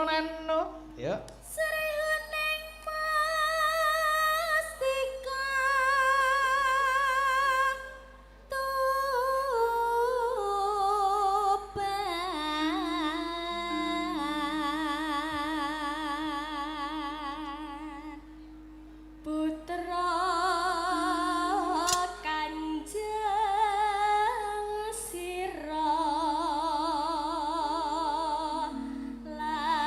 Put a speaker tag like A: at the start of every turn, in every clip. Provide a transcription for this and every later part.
A: Nonano. Ya.
B: Srihuning mustika Tuban putra Kanjeng Sira Lawe.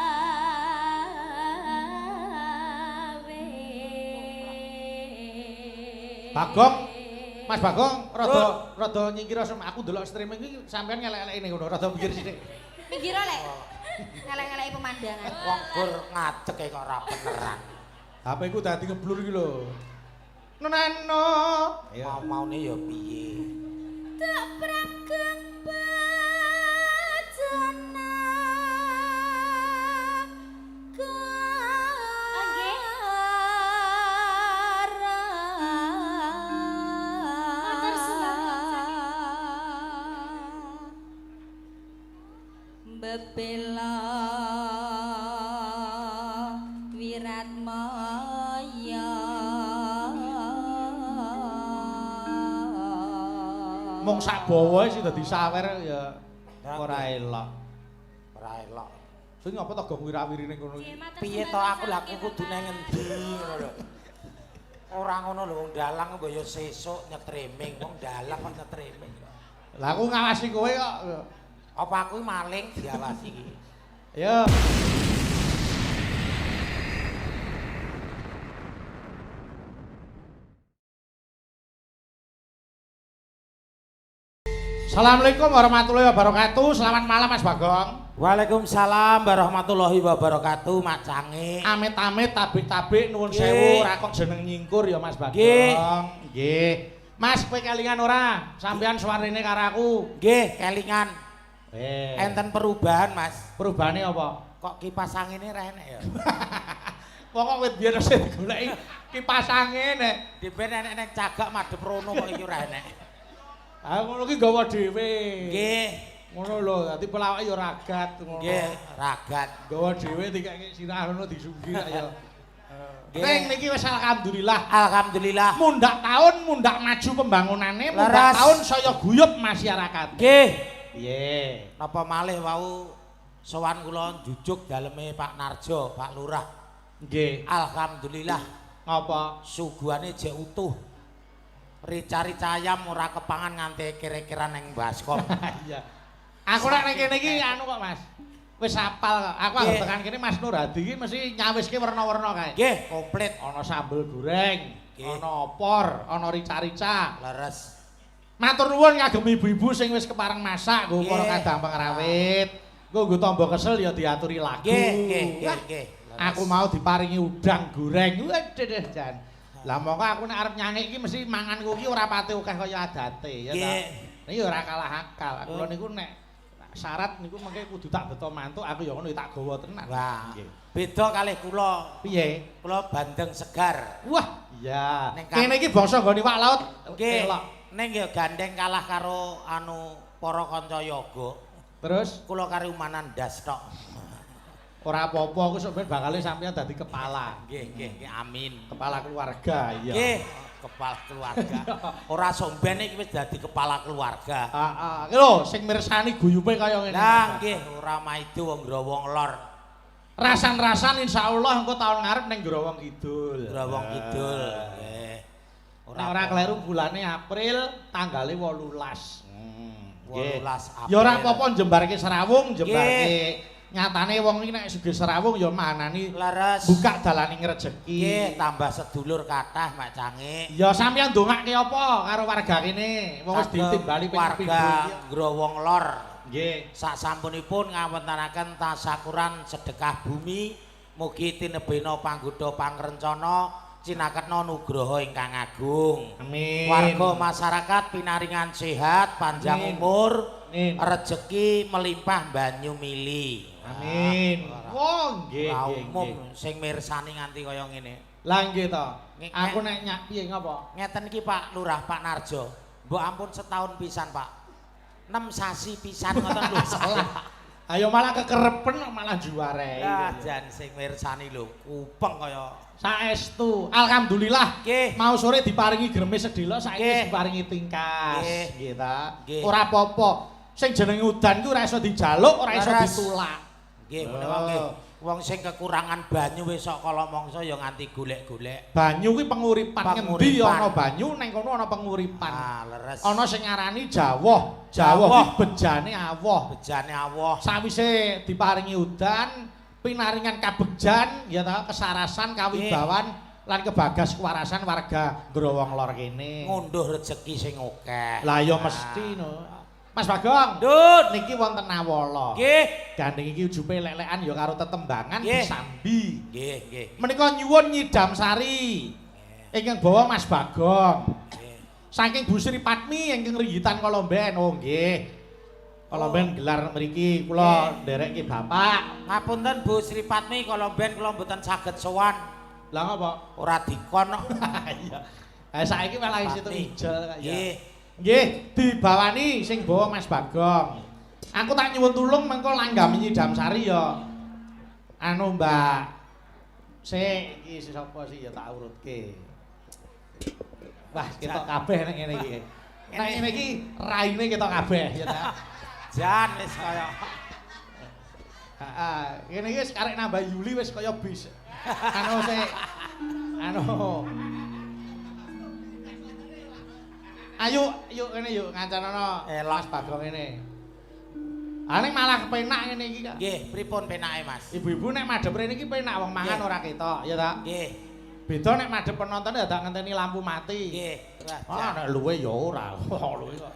A: Bagong, Mas Bagong rada rada nyingkir aku ndelok streaming iki sampean ngelek-eleki ning ngono, rada minggir sithik.
B: Minggir lek. Ngelek-ngeleki pemandangan.
C: Wong gur ngadeg kok ora beneran.
A: HP ku dadi ngeblur iki lho. Nonano.
C: Mau-maune ya piye?
B: Tak prageng bajana. Matur sembah. Bebela Wiratmaya.
A: Mung sak bawa sih dadi sawer ya ora elok.
C: Ora elok.
A: Sing ngapa to gong wirawiri ning kono iki?
C: Piye to aku lha aku kudu nang ngendi ngono lho. Ora ngono lho wong dalang mbok ya sesuk nyetriming, wong dalang kok nyetriming.
A: Lah aku ngawasi kowe kok.
C: Apa aku maling diawasi iki?
A: Ya. Assalamualaikum warahmatullahi wabarakatuh. Selamat malam Mas Bagong.
C: Waalaikumsalam warahmatullahi wabarakatuh, Mak Cange.
A: Amit-amit tabik-tabik nuwun sewu ora kok jeneng nyingkur ya Mas Bagong.
C: Nggih.
A: Nggih. Mas kowe kelingan ora? Sampeyan suwarene karo aku.
C: Nggih, kelingan. Enten perubahan, Mas.
A: Perubahane apa?
C: Kok kipas angine ra enek ya?
A: Pokok wit biyen wis digoleki kipas angin nek.
C: Dhewe enek ning cagak madhep rono kok iki ora enek.
A: Ah ngono ki gawa dhewe.
C: Nggih.
A: Ngono lho, dadi pelawake ya ragat ngono.
C: Nggih, ragat.
A: Gawa dhewe dikek sirah ngono disunggi kok ya.
C: Nggih.
A: Ning niki wis alhamdulillah.
C: Alhamdulillah.
A: Mundak tahun mundak maju pembangunane, mundak tahun saya guyub masyarakat.
C: Nggih.
A: Piye?
C: Napa malih wau sowan kula njujuk daleme Pak Narjo, Pak Lurah.
A: Nggih.
C: Alhamdulillah.
A: Ngapa?
C: Suguhane jek utuh. Rica-rica ayam ora kepangan nganti kira-kira neng baskom.
A: Iya. Aku nek ning kene iki anu kok Mas. Wis apal kok. Aku anggere tekan kene Mas Nur Hadi iki mesti nyawiske werna-werna kae.
C: Nggih, komplit.
A: Ana sambel goreng, ana opor, ana rica-rica.
C: Leres.
A: Matur nuwun kagem ibu-ibu sing wis kepareng masak nggo para kadang pengrawit. Nggo nggo tamba kesel ya diaturi lagu.
C: Nggih, nggih, nggih.
A: Aku mau diparingi udang goreng. Waduh jan. Lah mongko aku nek arep nyangik iki mesti manganku iki ora pati akeh kaya adate ya ta. Niki ora kalah akal. Kula niku nek syarat niku mengke kudu tak beto mantuk aku ya ngono tak gawa tenan.
C: Wah. Beda kalih kula.
A: Piye?
C: Kula bandeng segar.
A: Wah, iya. Kene iki bangsa nggone iwak laut.
C: Nggih. Ning ya gandeng kalah karo anu para kanca yoga.
A: Terus
C: kula kari umanan ndas tok.
A: Ora apa-apa, aku sok ben bakale sampeyan dadi kepala.
C: Nggih, nggih, nggih, amin.
A: Kepala keluarga, iya.
C: Nggih, kepala keluarga. Ora sok ben iki wis dadi kepala keluarga.
A: Heeh. Lho, sing mirsani guyupe kaya ngene.
C: Lah nggih, ora maido wong Growong Lor.
A: Rasan-rasan insyaallah engko taun ngarep ning Growong Kidul.
C: Growong Kidul. Nggih.
A: Ora kleru bulane April, tanggale 18.
C: 18 April.
A: Ya ora apa-apa njembarke Serawung, njembarke nyatane wong iki nek sugih Serawung ya manani
C: leres
A: buka dalaning rejeki.
C: Nggih, tambah sedulur kathah Mak Cange.
A: Ya sampeyan ndongake apa karo warga kene? Wong wis ditimbali ping
C: warga Growong Lor.
A: Nggih.
C: Sak sampunipun ngawontenaken tasakuran sedekah bumi, mugi tinebena panggoda pangrencana cinaketna nugraha ingkang agung.
A: Amin.
C: Warga masyarakat pinaringan sehat, panjang umur, rejeki melimpah banyu mili.
A: Amin. Oh nggih.
C: Umum sing mirsani nganti kaya ngene.
A: Lah nggih to. Aku nek nyak piye ngapa?
C: Ngeten iki Pak Lurah, Pak Narjo. Mbok ampun setahun pisan, Pak. 6 sasi pisan ngoten lho.
A: Salah. Ayo malah kekerepen malah juarai.
C: Ah, jan sing mirsani lho kupeng kaya
A: saestu. Alhamdulillah.
C: Nggih.
A: Mau sore diparingi gremes sedhela, saiki
C: Nggih.
A: diparingi tingkas.
C: Nggih.
A: Nggih ta?
C: Nggih.
A: Ora apa-apa. Sing jenenge udan ku ora iso dijaluk, ora iso ditulak.
C: Nggih, menawa nggih. Wong sing kekurangan banyu wis sok kala mangsa ya nganti golek-golek.
A: Banyu kuwi penguripan. Ngendi ana banyu neng kono ana penguripan.
C: Ah, leres.
A: Ana sing ngarani jawah. Jawah kuwi bejane awoh.
C: Bejane awoh.
A: Sawise diparingi udan, pinaringan kabegjan ya ta, kesarasan, kawibawan lan kebagas kewarasan warga Growong Lor kene.
C: Ngunduh rejeki sing akeh.
A: Lah ya mesti no. Mas Bagong,
C: Dun.
A: Niki wonten Nawala.
C: Nggih.
A: Gandeng iki ujupe lek-lekan ya karo tetembangan disambi.
C: Nggih, nggih.
A: Menika nyuwun nyidam sari. Ingkang bawa Mas Bagong.
C: Nggih.
A: Saking Bu Sri Patmi ingkang ringgitan Kolomben. Oh nggih. Kolomben gelar mriki kula nderekke Bapak.
C: Ngapunten Bu Sri Patmi Kolomben kula mboten saged sowan.
A: Lah ngapa?
C: Ora dikon kok.
A: Iya. Ha saiki malah isi ijol kok ya.
C: Nggih.
A: Nggih, dibawani sing bawa Mas Bagong. Aku tak nyuwun tulung mengko langgam nyidam sari ya. Anu Mbak. Sik iki si sapa sih ya tak urutke. Wah, ketok kabeh nek ngene iki. Nek ngene iki raine ketok kabeh ya ta.
C: Jan wis kaya
A: heeh, ngene iki wis karek nambah Yuli wis kaya bis. Anu sik anu ayo, yuk kene yuk ngancanono Mas Bagong ngene. Ah ning malah kepenak ngene iki kok.
C: Nggih, pripun penake Mas?
A: Ibu-ibu nek madhep rene iki penak wong mangan ora ketok, ya ta?
C: Nggih.
A: Beda nek madhep penonton ya tak ngenteni lampu mati.
C: Nggih.
A: Ah nek luwe ya ora. Luwe kok.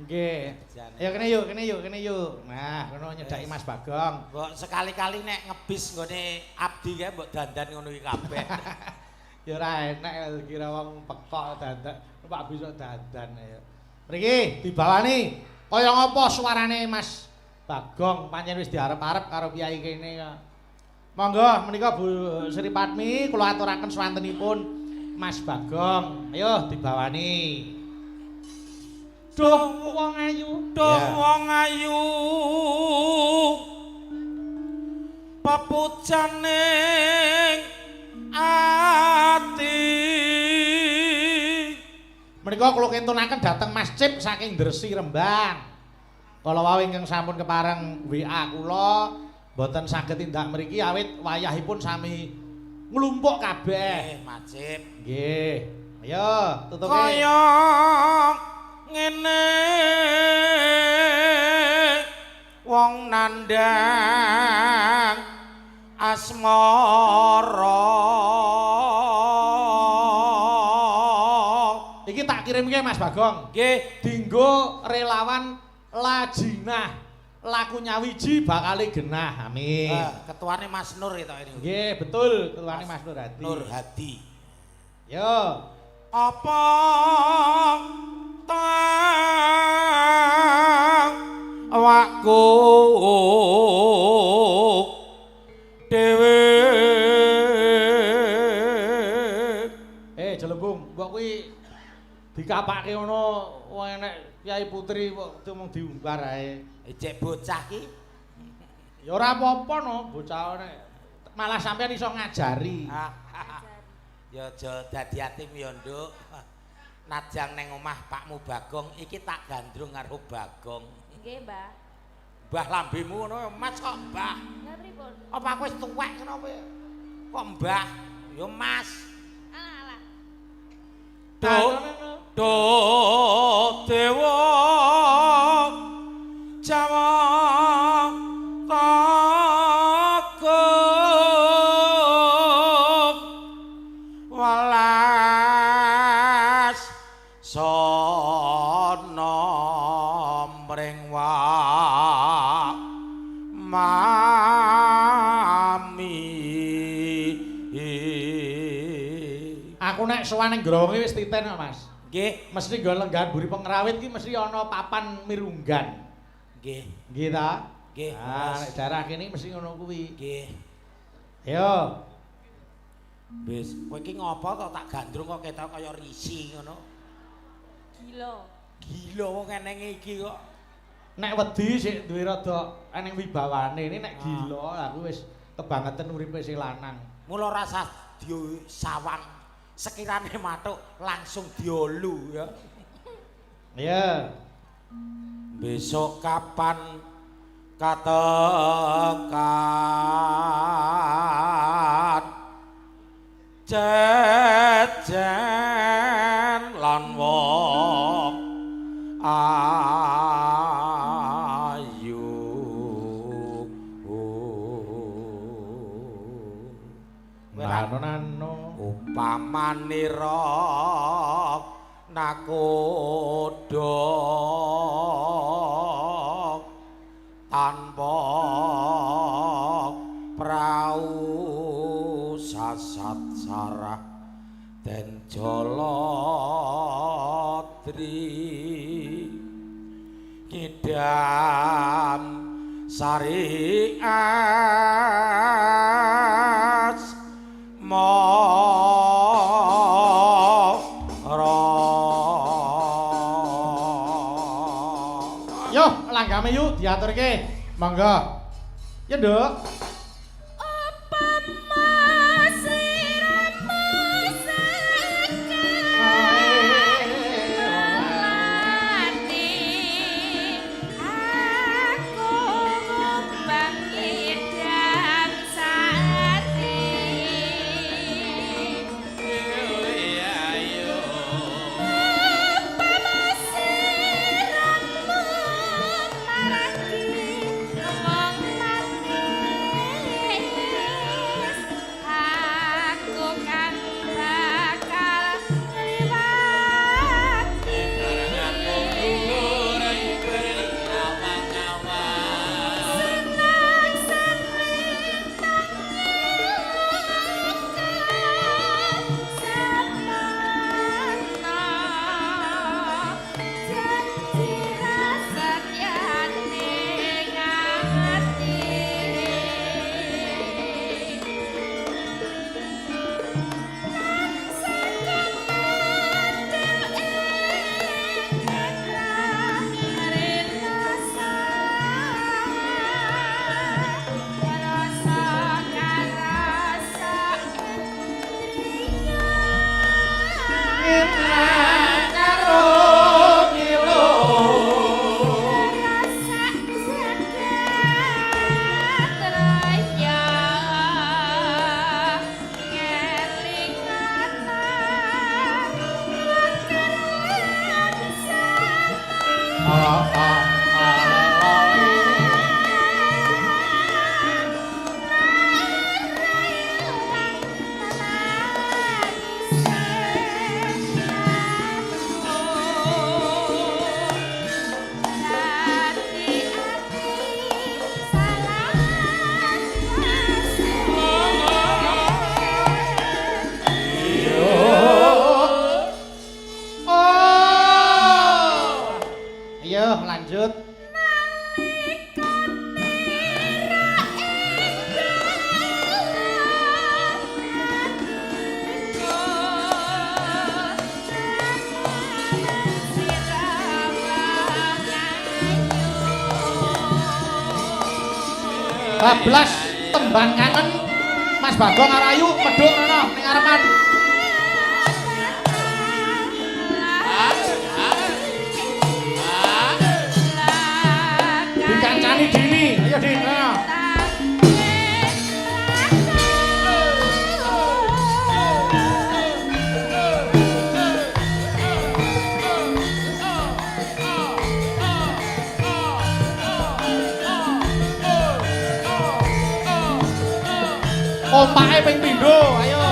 A: Nggih. Ayo kene yuk, kene yuk, kene yuk. Nah, kono nyedhaki Mas Bagong.
C: Mbok sekali-kali nek ngebis nggone abdi kae mbok dandan ngono iki kabeh.
A: Ya ora enak kira wong pekok dandan, numpak bisa dandan ya. Mriki dibawani kaya ngapa suarane Mas Bagong pancen wis diarep-arep karo piyai kene kok. Monggo menika Bu Sri Patmi kula aturaken swantenipun Mas Bagong. Ayo dibawani. Duh wong ayu,
C: duh wong ayu. Pepujane ati.
A: Menika kula kintunaken dhateng Mas Cip saking Dresi Rembang. Kala wau ingkang sampun kepareng WA kula mboten saged tindak mriki awit wayahipun sami nglumpuk kabeh.
C: Nggih, Mas Cip.
A: Nggih. Ayo tutuke.
C: Kaya ngene wong nandhang asmara.
A: Iki tak kirimke Mas Bagong.
C: Nggih,
A: dinggo relawan Lajinah laku nyawiji bakale genah. Amin.
C: Ketuane Mas Nur itu ini.
A: Nggih, betul, ketuane Mas Nur Hadi.
C: Nur Hadi.
A: Yo.
C: Apa tang awakku dhewe.
A: Jelembung, mbok kuwi dikapake ngono wong enek Kyai Putri kok mung diumbar ae.
C: Cek bocah ki.
A: Ya ora apa-apa no, bocah nek malah sampean iso ngajari.
C: Ya aja dadi atim ya, Nduk. Najang neng omah Pakmu Bagong iki tak gandrung karo Bagong.
B: Nggih, Mbah.
C: Mbah lambemu ngono Mas kok Mbah.
B: Lah pripun?
C: Apa aku wis tuwek ngono apa? Kok Mbah? Ya Mas.
B: Alah alah.
C: Do do dewa Jawa Tagung welas sono mring wa mami.
A: Aku nek sowan ning Growonge wis titen kok, Mas.
C: Nggih,
A: mesti nggo lenggahan mburi pengrawit ki mesti ana papan mirunggan.
C: Nggih.
A: Nggih ta?
C: Nggih.
A: Ah, nek daerah kene mesti ngono kuwi.
C: Nggih.
A: Ayo.
C: Wis, kowe iki ngopo to tak gandrung kok ketok kaya risi ngono.
B: Gila.
C: Gila wong enenge iki kok.
A: Nek wedi sik duwe rada eneng wibawane, ini nek gila aku wis kebangetan uripe sing lanang.
C: Mula rasa sawang sekirane matuk langsung diolu ya.
A: Iya.
C: Besok kapan katekan jejen lan wong ayu.
A: Nano nano
C: upamanira nakoda tanpa prau sasat sarah den jaladri kidam sari as mara.
A: Yo, langgame yuk diaturke. Monggo. Ya, Nduk. Lanjut. Bablas tembang kangen Mas Bagong karo Ayu medhuk rono ning ngarepan. Dikancani Dini, ayo Din. Kompake ping pindho, ayo.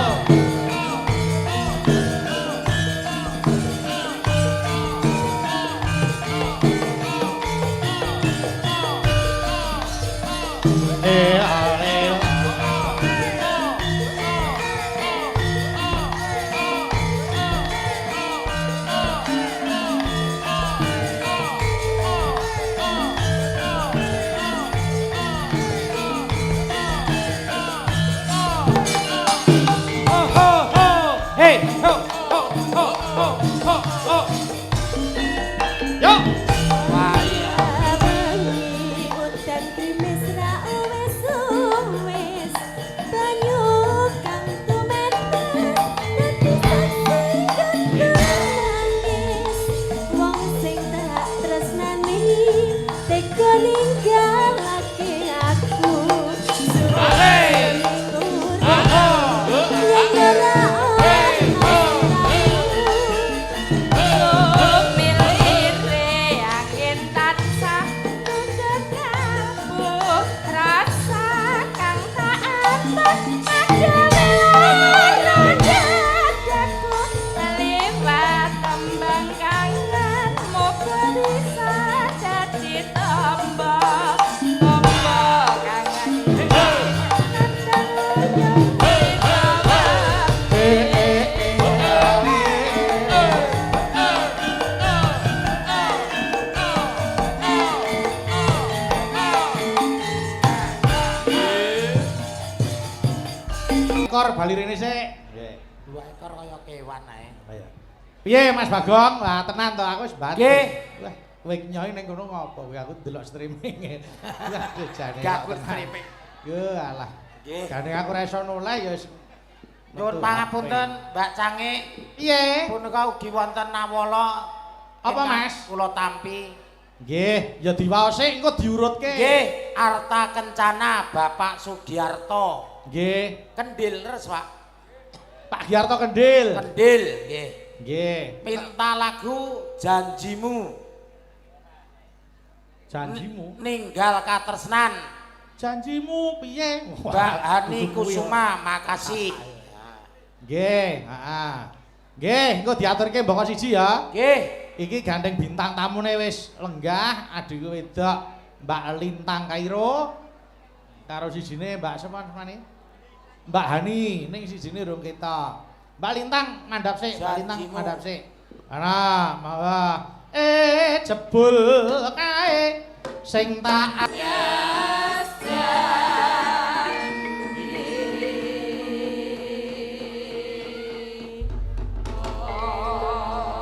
B: Liwat tembang kangen muga bisa dadi tombo. Tombo kangen.
A: Eh eh eh. Ekor bali rene sik. Nggih.
C: Dua ekor kaya kewan ae.
A: Ayo. Piye Mas Bagong? Lah tenan to aku wis batin.
C: Nggih.
A: Wah, kowe nyohi ning kono ngopo kowe aku ndelok streaming. Waduh jane.
C: Gak
A: kok tenan.
C: streaming.
A: Yo alah.
C: Nggih.
A: Jane aku ora iso noleh ya wis.
C: Nyuwun pangapunten Mbak Cange.
A: Piye?
C: Punika ugi wonten nawala.
A: Apa,
C: ingkang
A: Mas?
C: Kula tampi.
A: Nggih, ya diwaos sik engko diurutke.
C: Nggih, Arta Kencana Bapak Sugiarto.
A: Nggih.
C: Kendil terus, Pak.
A: Pak Giarto Kendil.
C: Kendil, nggih.
A: Nggih.
C: Minta lagu Janjimu.
A: Janjimu.
C: Ninggal katresnan.
A: Janjimu piye?
C: Mbak Hani
A: kudu kuwi.
C: Kusuma, makasih.
A: Nggih, heeh. Nggih, engko diaturke mboko siji ya.
C: Nggih.
A: Iki gandeng bintang tamune wis lenggah, adhiku wedok Mbak Lintang Kairo karo sijine Mbak sapa namane? Mbak Hani, ning sijine rung ketok. Mbak Lintang mandhap sik, Mbak Lintang
C: Janjimu.
A: mandhap sik. Ana, monggo. Eh, jebul kae sing tak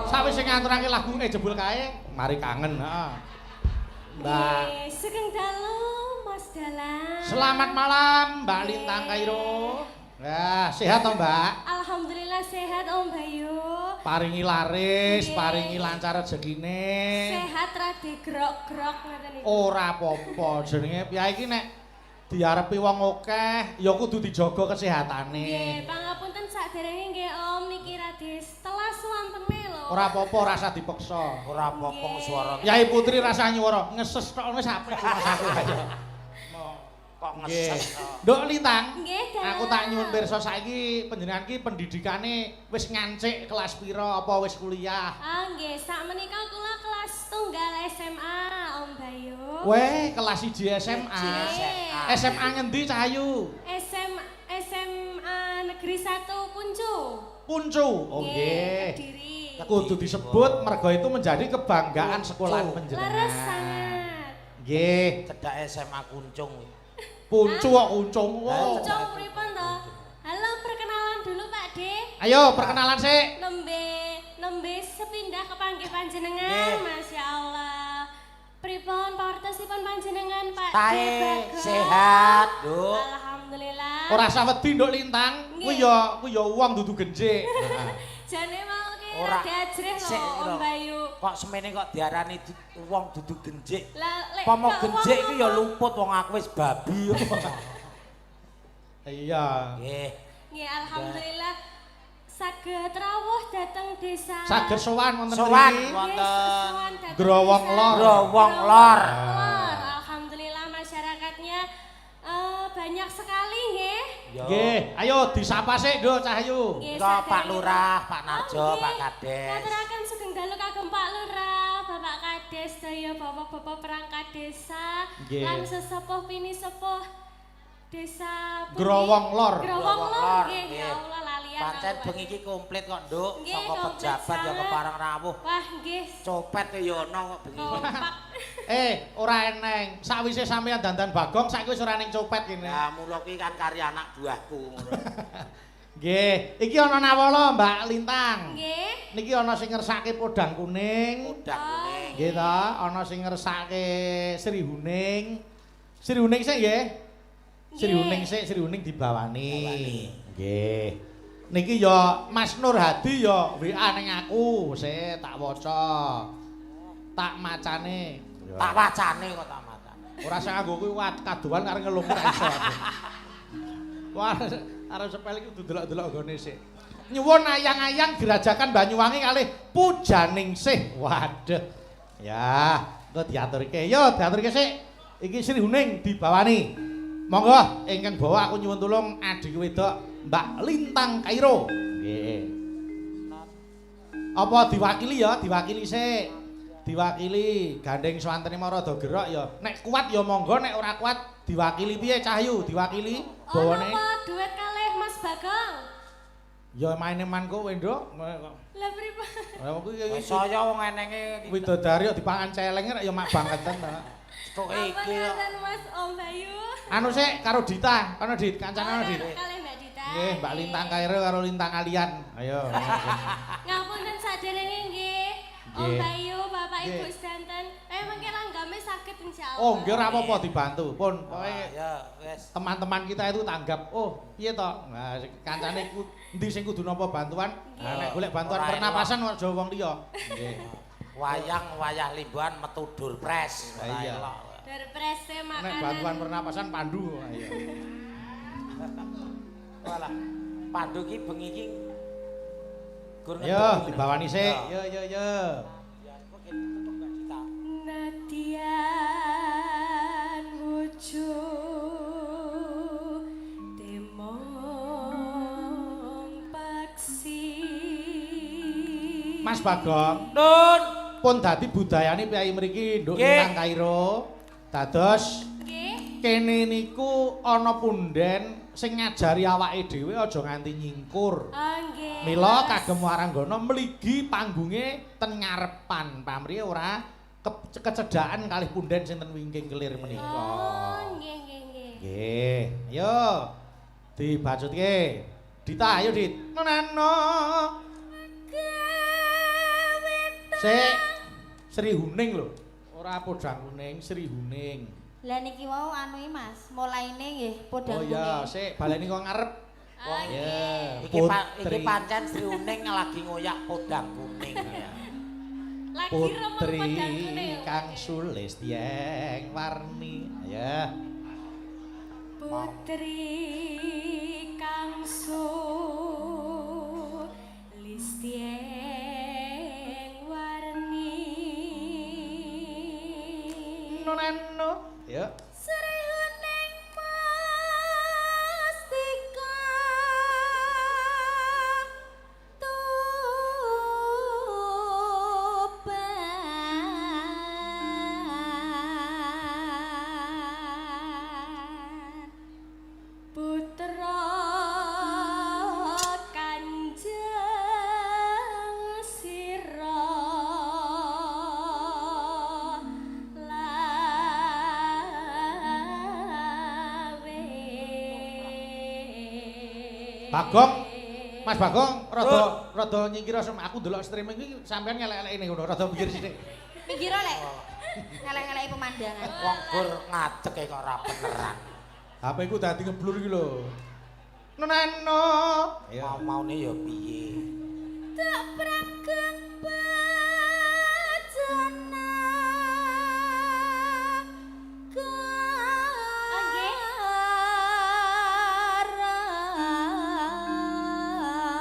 A: Sawise ngaturake lagu eh jebul kae, mari kangen, heeh. Mbak
D: Nggih, sugeng dalu Mas Dalang.
A: Selamat malam Mbak Lintang Kairo. Nah, sehat toh Mbak?
D: Alhamdulillah sehat Om Bayu.
A: Paringi laris,
D: Nggih.
A: paringi lancar rezekine.
D: Sehat rada grok-grok ngoten niku.
A: Ora apa-apa, jenenge piye iki nek diarepi wong akeh ya kudu dijaga kesehatane.
D: Nggih, pangapunten saderenge nggih Om niki rada telas wantene lho.
A: Ora apa-apa rasa dipeksa.
C: Ora apa-apa swara
A: Yai Putri rasa nyuwara, ngeses tok wis apik Mas aku ayo.
C: kok
A: Nggih.
C: ngeses.
A: Nduk Lintang,
D: Nggih, Dalang.
A: aku tak nyuwun pirsa saiki panjenengan ki pendidikane wis ngancik kelas pira apa wis kuliah?
D: Ah nggih, sakmenika kula kelas tunggal SMA Om Bayu.
A: Weh, kelas 1 SMA.
C: SMA.
A: SMA ngendi Cahayu?
D: SMA Negeri 1 Puncu.
A: Puncu. Oh nggih.
D: Kediri.
A: Kudu disebut mergo itu menjadi kebanggaan sekolahan panjenengan.
D: Leres sangat.
A: Nggih,
C: Cedak SMA Kuncung.
A: Puncu kok kuncung. Oh.
D: Kuncung pripun to? Halo, perkenalan dulu Pak De.
A: Ayo perkenalan sik.
D: Nembe nembe sepindah kepanggih panjenengan,
C: Nggih.
D: Masya Allah. Pripun pawartosipun panjenengan Pak D
C: Tae
D: Bagong?
C: sehat, Nduk.
D: Alhamdulillah.
A: Ora usah wedi Nduk Lintang. Kuwi
D: Nggih.
A: ya kuwi ya wong dudu genjik.
D: Jane mau ki
C: Ora.
D: rada ajrih lho
C: Sik,
D: Om
C: lho.
D: Bayu.
C: Kok semene kok diarani wong dudu genjik.
D: Lah lek
C: Pomo
D: kok wong
C: genjik iki ya
D: ngomong-
C: luput wong aku wis babi.
A: Iya.
C: Nggih.
D: Nggih, alhamdulillah saged rawuh dateng desa.
A: Saged sowan wonten
C: Sowan.
A: mriki.
C: Wonten
D: sowan dateng
A: Growong
D: desa.
A: Lor.
C: Growong Lor.
D: Lor. Alhamdulillah masyarakatnya banyak sekali nggih.
C: Yo.
A: Nggih, ayo disapa sik Nduk Cahyu.
D: Nggih,
C: Monggo Pak
D: saderenge-
C: Lurah, Pak Narjo,
D: Oh, nggih.
C: Pak Kades.
D: Ngaturaken sugeng dalu kagem Pak Lurah, Bapak Kades, sedaya bapak-bapak perangkat desa,
A: Nggih.
D: lan sesepuh pinisepuh desa pundi?
A: Growong Lor.
D: Growong
C: Growong
D: Lor,
C: Lor,
D: nggih, ya
C: nggih.
D: Allah lalian.
C: Pancen
D: aku, Pak.
C: bengi iki komplit kok, Nduk.
D: Nggih,
C: Saka
D: komplit
C: pejabat ya
D: sangat.
C: kepareng rawuh.
D: Wah, nggih.
C: Copet ya ono kok bengi.
D: Kompak.
A: Eh, ora eneng. Sakwise sampeyan dandan Bagong saiki wis ora eneng copet kene.
C: Lah mula kuwi kan karya anak buahku ngono.
A: Nggih, iki ana nawala Mbak Lintang.
D: Nggih.
A: Niki ana sing ngersake podang kuning.
C: Podang kuning.
A: Nggih ta, ana sing ngersake Sri Huning. Sri Huning sik nggih. Sri
D: Nggih.
A: Huning sik, Sri Huning dibawani.
C: Dibawani.
A: Nggih. Niki ya Mas Nur Hadi ya WA ning aku, sik tak waca. Tak macane.
C: Tak wacane kok tak macane.
A: Ora sing nganggo kuwi kadoan karo ngelung ra iso aku. Wah, arep sepel iki kudu delok-delok nggone sik. Nyuwun ayang-ayang Grajagan Banyuwangi kalih Pujaningsih. Waduh. Ya, engko diaturke. Yo diaturke sik. Iki Sri Huning dibawani. Monggo ingkang bawa aku nyuwun tulung adhiku wedok Mbak Lintang Kairo. Nggih. Apa diwakili ya? Diwakili sik. Diwakili gandeng swantene mau rada gerok ya. Nek kuat ya monggo, nek ora kuat diwakili piye Cahyu? Diwakili bawane.
D: Ono apa duet kalih Mas Bagong?
A: Ya maine man kowe, Nduk.
D: Lah pripun?
A: Lah kuwi
C: Saya wong enenge
A: widodari kok dipangan celeng rek ya mak bangketen ta.
C: Kok
D: Apa
C: iki kok.
D: ngaten Mas Om Bayu?
A: Anu sik karo Dita, kono Dit, kancane ono Dit.
D: Kalih Mbak Dita.
A: Nggih, Mbak Lintang Kairo karo Lintang Alian. Ayo.
D: Ngapunten saderenge nggih. Om
A: Nggih.
D: Bayu, Bapak Ibu
A: Nggih.
D: sedanten. Mengke langgame saged insyaallah.
A: Oh, nggih ora apa-apa dibantu. Pun pokoke
C: Ya wis.
A: teman-teman kita itu tanggap, oh piye to? Nah, kancane ku endi sing kudu nampa bantuan? Nah, nek golek bantuan
C: Ora
A: pernapasan aja wong liya. Nggih.
C: Wayang wayah limbuhan metu durpres.
A: Lah iya.
D: Durprese
A: Nek
D: makanan.
A: bantuan pernapasan Pandu. Ayo.
C: Walah. Pandu ki bengi iki gur
A: Ayo dibawani sik. Yo yo yo.
D: Nadian wujud temong paksi.
A: Mas Bagong,
C: Nun.
A: pun dadi budayane piyai mriki nduk
C: Nggih.
A: Lintang Kairo. Dados
D: Nggih.
A: kene niku ana punden sing ngajari awake dhewe aja nganti nyingkur.
D: Oh nggih.
A: Mila kagem waranggana mligi panggunge ten ngarepan pamrihe ora kecedhakan kalih punden sing ten wingking kelir menika.
D: Oh nggih nggih nggih.
A: Nggih, ayo dibacutke. Dita, ayo Dit. Nano. Sik Sri Huning lho. Ora podang kuning, Sri Huning.
B: Lah niki wau anu iki Mas, mulaine nggih podang
A: Oh iya,
B: kuning.
A: sik baleni kok ngarep.
D: Oh
A: Ya,
D: nggih.
C: Iki iki pancen Sri Uning lagi ngoyak podang kuning ya.
D: Lagi remeng
A: Putri
D: podang kuning.
A: kang sulis tiyeng warni. Ya.
D: Putri kang sulis tiyeng warni.
A: Nonano. Ya.
B: Sri Huning Mustika Tuban.
D: Putra Kanjeng Sira lawe.
A: Bagong, Mas Bagong rada rada nyingkir aku ndelok streaming iki sampean ngelek-elekne ngono, rada pinggir sithik.
B: Minggir lek. Ngelek-ngeleki pemandangan.
C: Wong gur ngadeg kok ora beneran.
A: HP ku dadi ngeblur iki lho. Nonano. Ayo.
C: Mau-maune ya piye?
B: Tak prageng bajana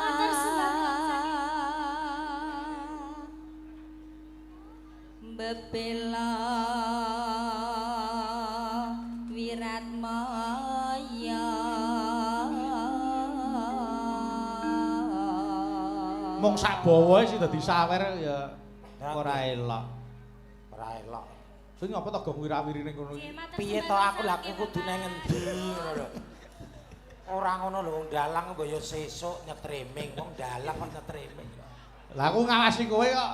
D: Matur sembah
B: Bebela Wiratmaya.
A: Mung sak bawa sih dadi sawer ya ora elok.
C: Ora elok.
A: Sing ngapa to gong wirawiri ning kono iki?
C: Piye to aku lha aku kudu nang ngendi ngono lho. Ora ngono lho wong dalang mbok ya sesuk nyetriming, wong dalang kok nyetriming.
A: Lah aku ngawasi kowe kok.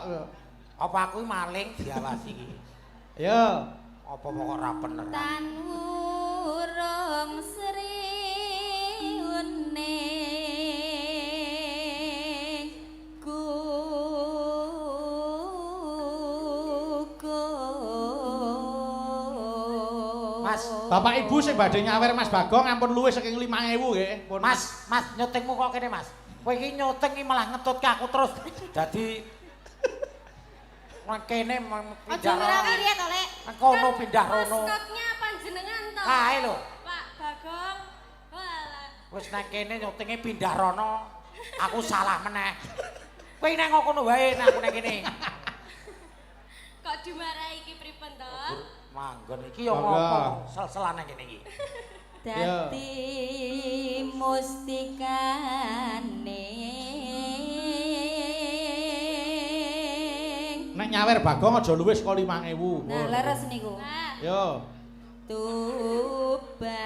C: Apa aku maling diawasi iki?
A: Ayo.
C: Apa kok ora beneran?
B: Tan wurung Sri Huning gugur.
C: Mas,
A: Bapak Ibu sing badhe nyawer Mas Bagong ampun luwih saking 5000 nggih. Pun
C: Mas, Mas nyutingmu kok kene, Mas? Kowe iki nyuting iki malah ngetutke aku terus. Dadi nang kene
B: Aja
C: pindah rono.
B: wirawiri ya to, Lek.
C: Nang kono pindah rono.
D: Maskotnya panjenengan to.
C: Kae lho.
D: Pak Bagong. Walah.
C: Wis nang kene nyutinge pindah rono. Aku salah meneh. Kowe nang kono wae nang aku nang kene.
D: Kok dimarahi iki pripun to?
C: Manggon iki ya
A: Monggo.
C: ngopo sel-selan nang kene iki.
B: Dadi mustikane
A: Nek nyawer Bagong aja luwih saka 5000.
B: Nah, leres niku.
D: Nah,
A: Yo.
B: Tuban.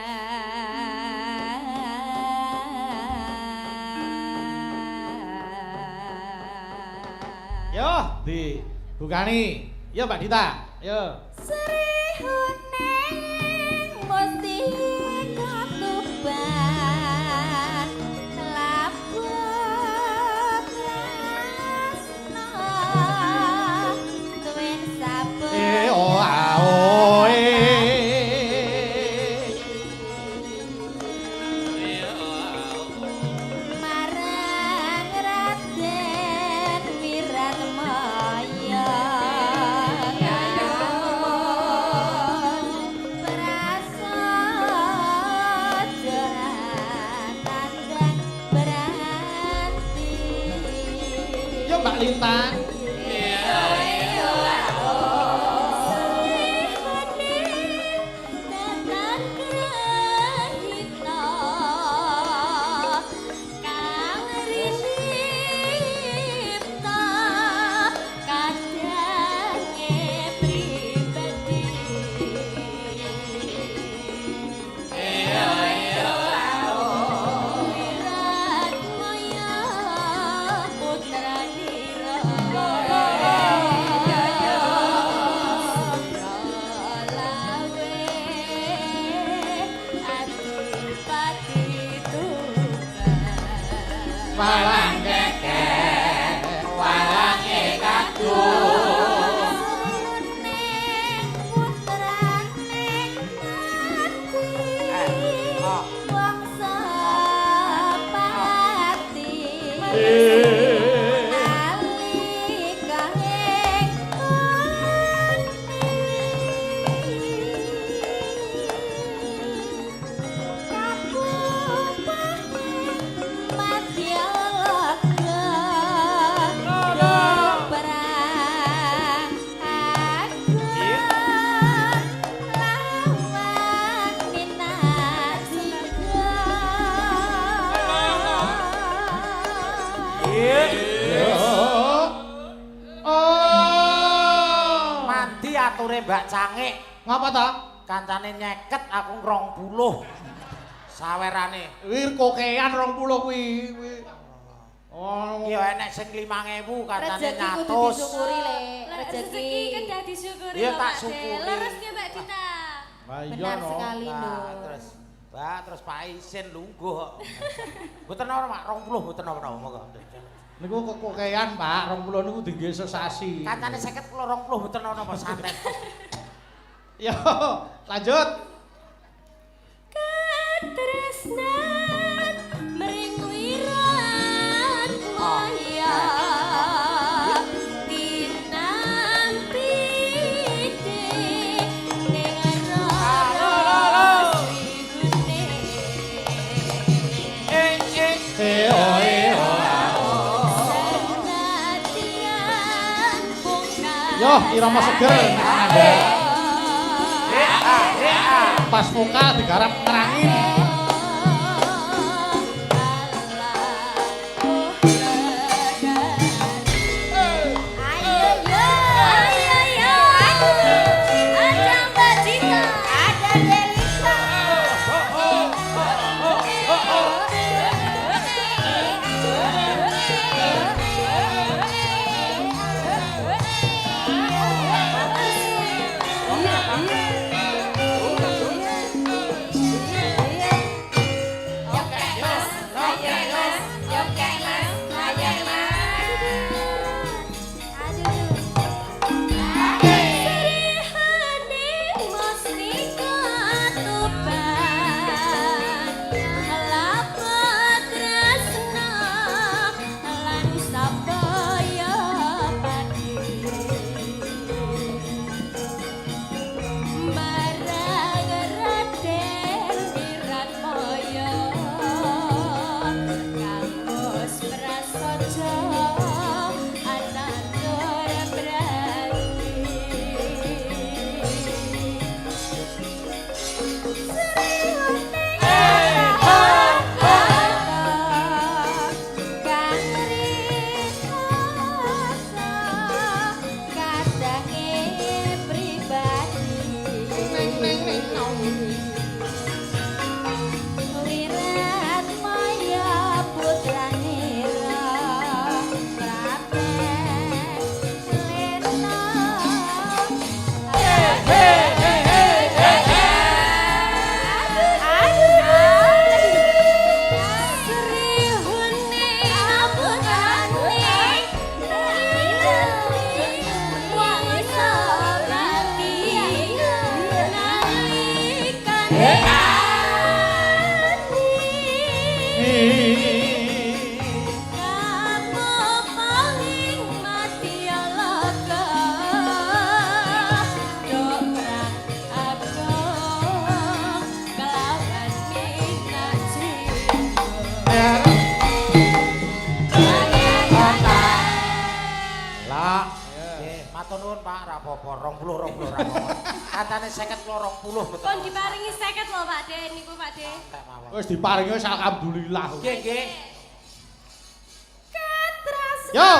A: Yo, di bukani. Yo Mbak Dita. Yo.
B: Sri Huning mustika Tuban labuh tresna tuwin saben
A: E o a o e.
B: Marang Raden Wiratmaya prasaja tandang beranti.
A: Yo Mbak Lintang. Walang kekek, walange kadung.
B: Wangsa pati nalika ing Madyalaga perang agung lawan Minasika.
A: Yo. Oh.
C: Mandi ature Mbak Cangik.
A: Ngapa ta?
C: Kancane nyeket aku 20. Sawerane.
A: Kuwi kokean 20 kuwi. Kuwi. Oh.
C: Ki enek sing 5000 kancane
B: Rezeki kudu
C: 100.
B: disyukuri le,
D: Rezeki
B: rezeki.
D: kedah disyukuri
C: Iya,
D: lho,
C: tak
D: Pak De.
C: syukuri.
D: Leres nggih Mbak Dita.
A: Lah iya
B: Benar
A: no.
B: sekali,
C: Nah,
B: Nduk.
C: terus Mbak, terus Pak isin lungguh kok. Mboten ora Mak, 20 mboten napa-napa monggo.
A: Niku kokean, Pak. 20 niku dingge sesasi.
C: Kancane 50 kula 20 mboten napa santet.
A: Yo, lanjut.
D: Katresnan mring Wiratmaya tinampi ning Rara Sri Huning.
A: E o e o a o.
D: Senadyan pungkasan.
A: Yo, irama seger nek ngandel. Pas vokal digarap nerangin.
B: Ayo yo,
D: Ayo yo, ada Mbak Dita.
B: Ada Delita. Iya, iya. Iya, iya.
C: Matur nuwun Pak, ra apa-apa, 20 20 ra apa-apa. Kancane 50 kula 20 mboten.
D: Pun diparingi 50 lho Pak De niku Pak De.
C: Santai mawon.
A: Wis diparingi wis alhamdulillah.
C: Nggih, nggih.
A: Yo.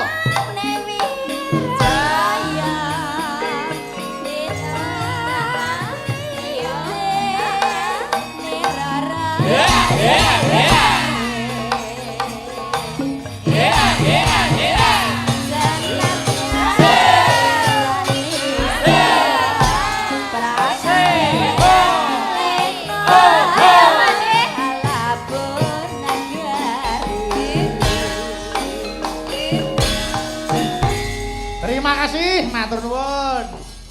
A: Terima kasih, matur nuwun.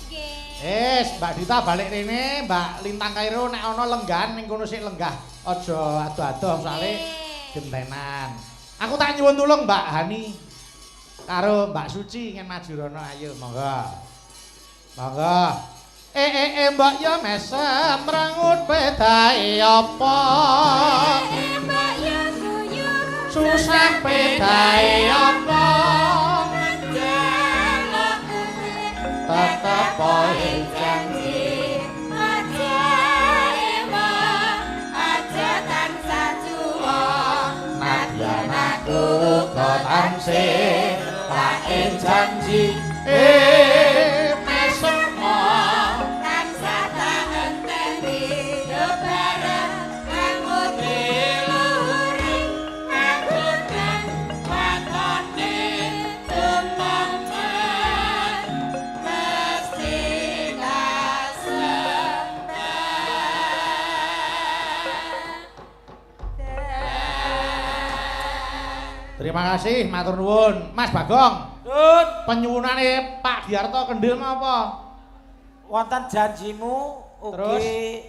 D: Nggih.
A: Wis, Mbak Dita balik rene, Mbak Lintang Kairo nek ana lenggahan ning kono sik lenggah. Aja ado-ado soalé gentenan. Aku tak nyuwun tulung Mbak Hani karo Mbak Suci ngen maju rono ayo monggo. Monggo. Mbok yo mesem rengut pedae apa?
B: Mbak yo guyu
A: Susah pedae apa? Tetep poe
B: janji aja emang aja tansah cuwa
A: Nadyan aku uga tansih tak janji mesem
B: tansah tak enteni lebaran kanggo diluhuring kagunan watone tumengken mesti kaseneng.
A: Terima kasih, matur nuwun. Mas Bagong,
C: Nun,
A: penyuwunane Pak Giarto Kendil mau apa?
C: wonten janjimu
A: Terus?
C: ugi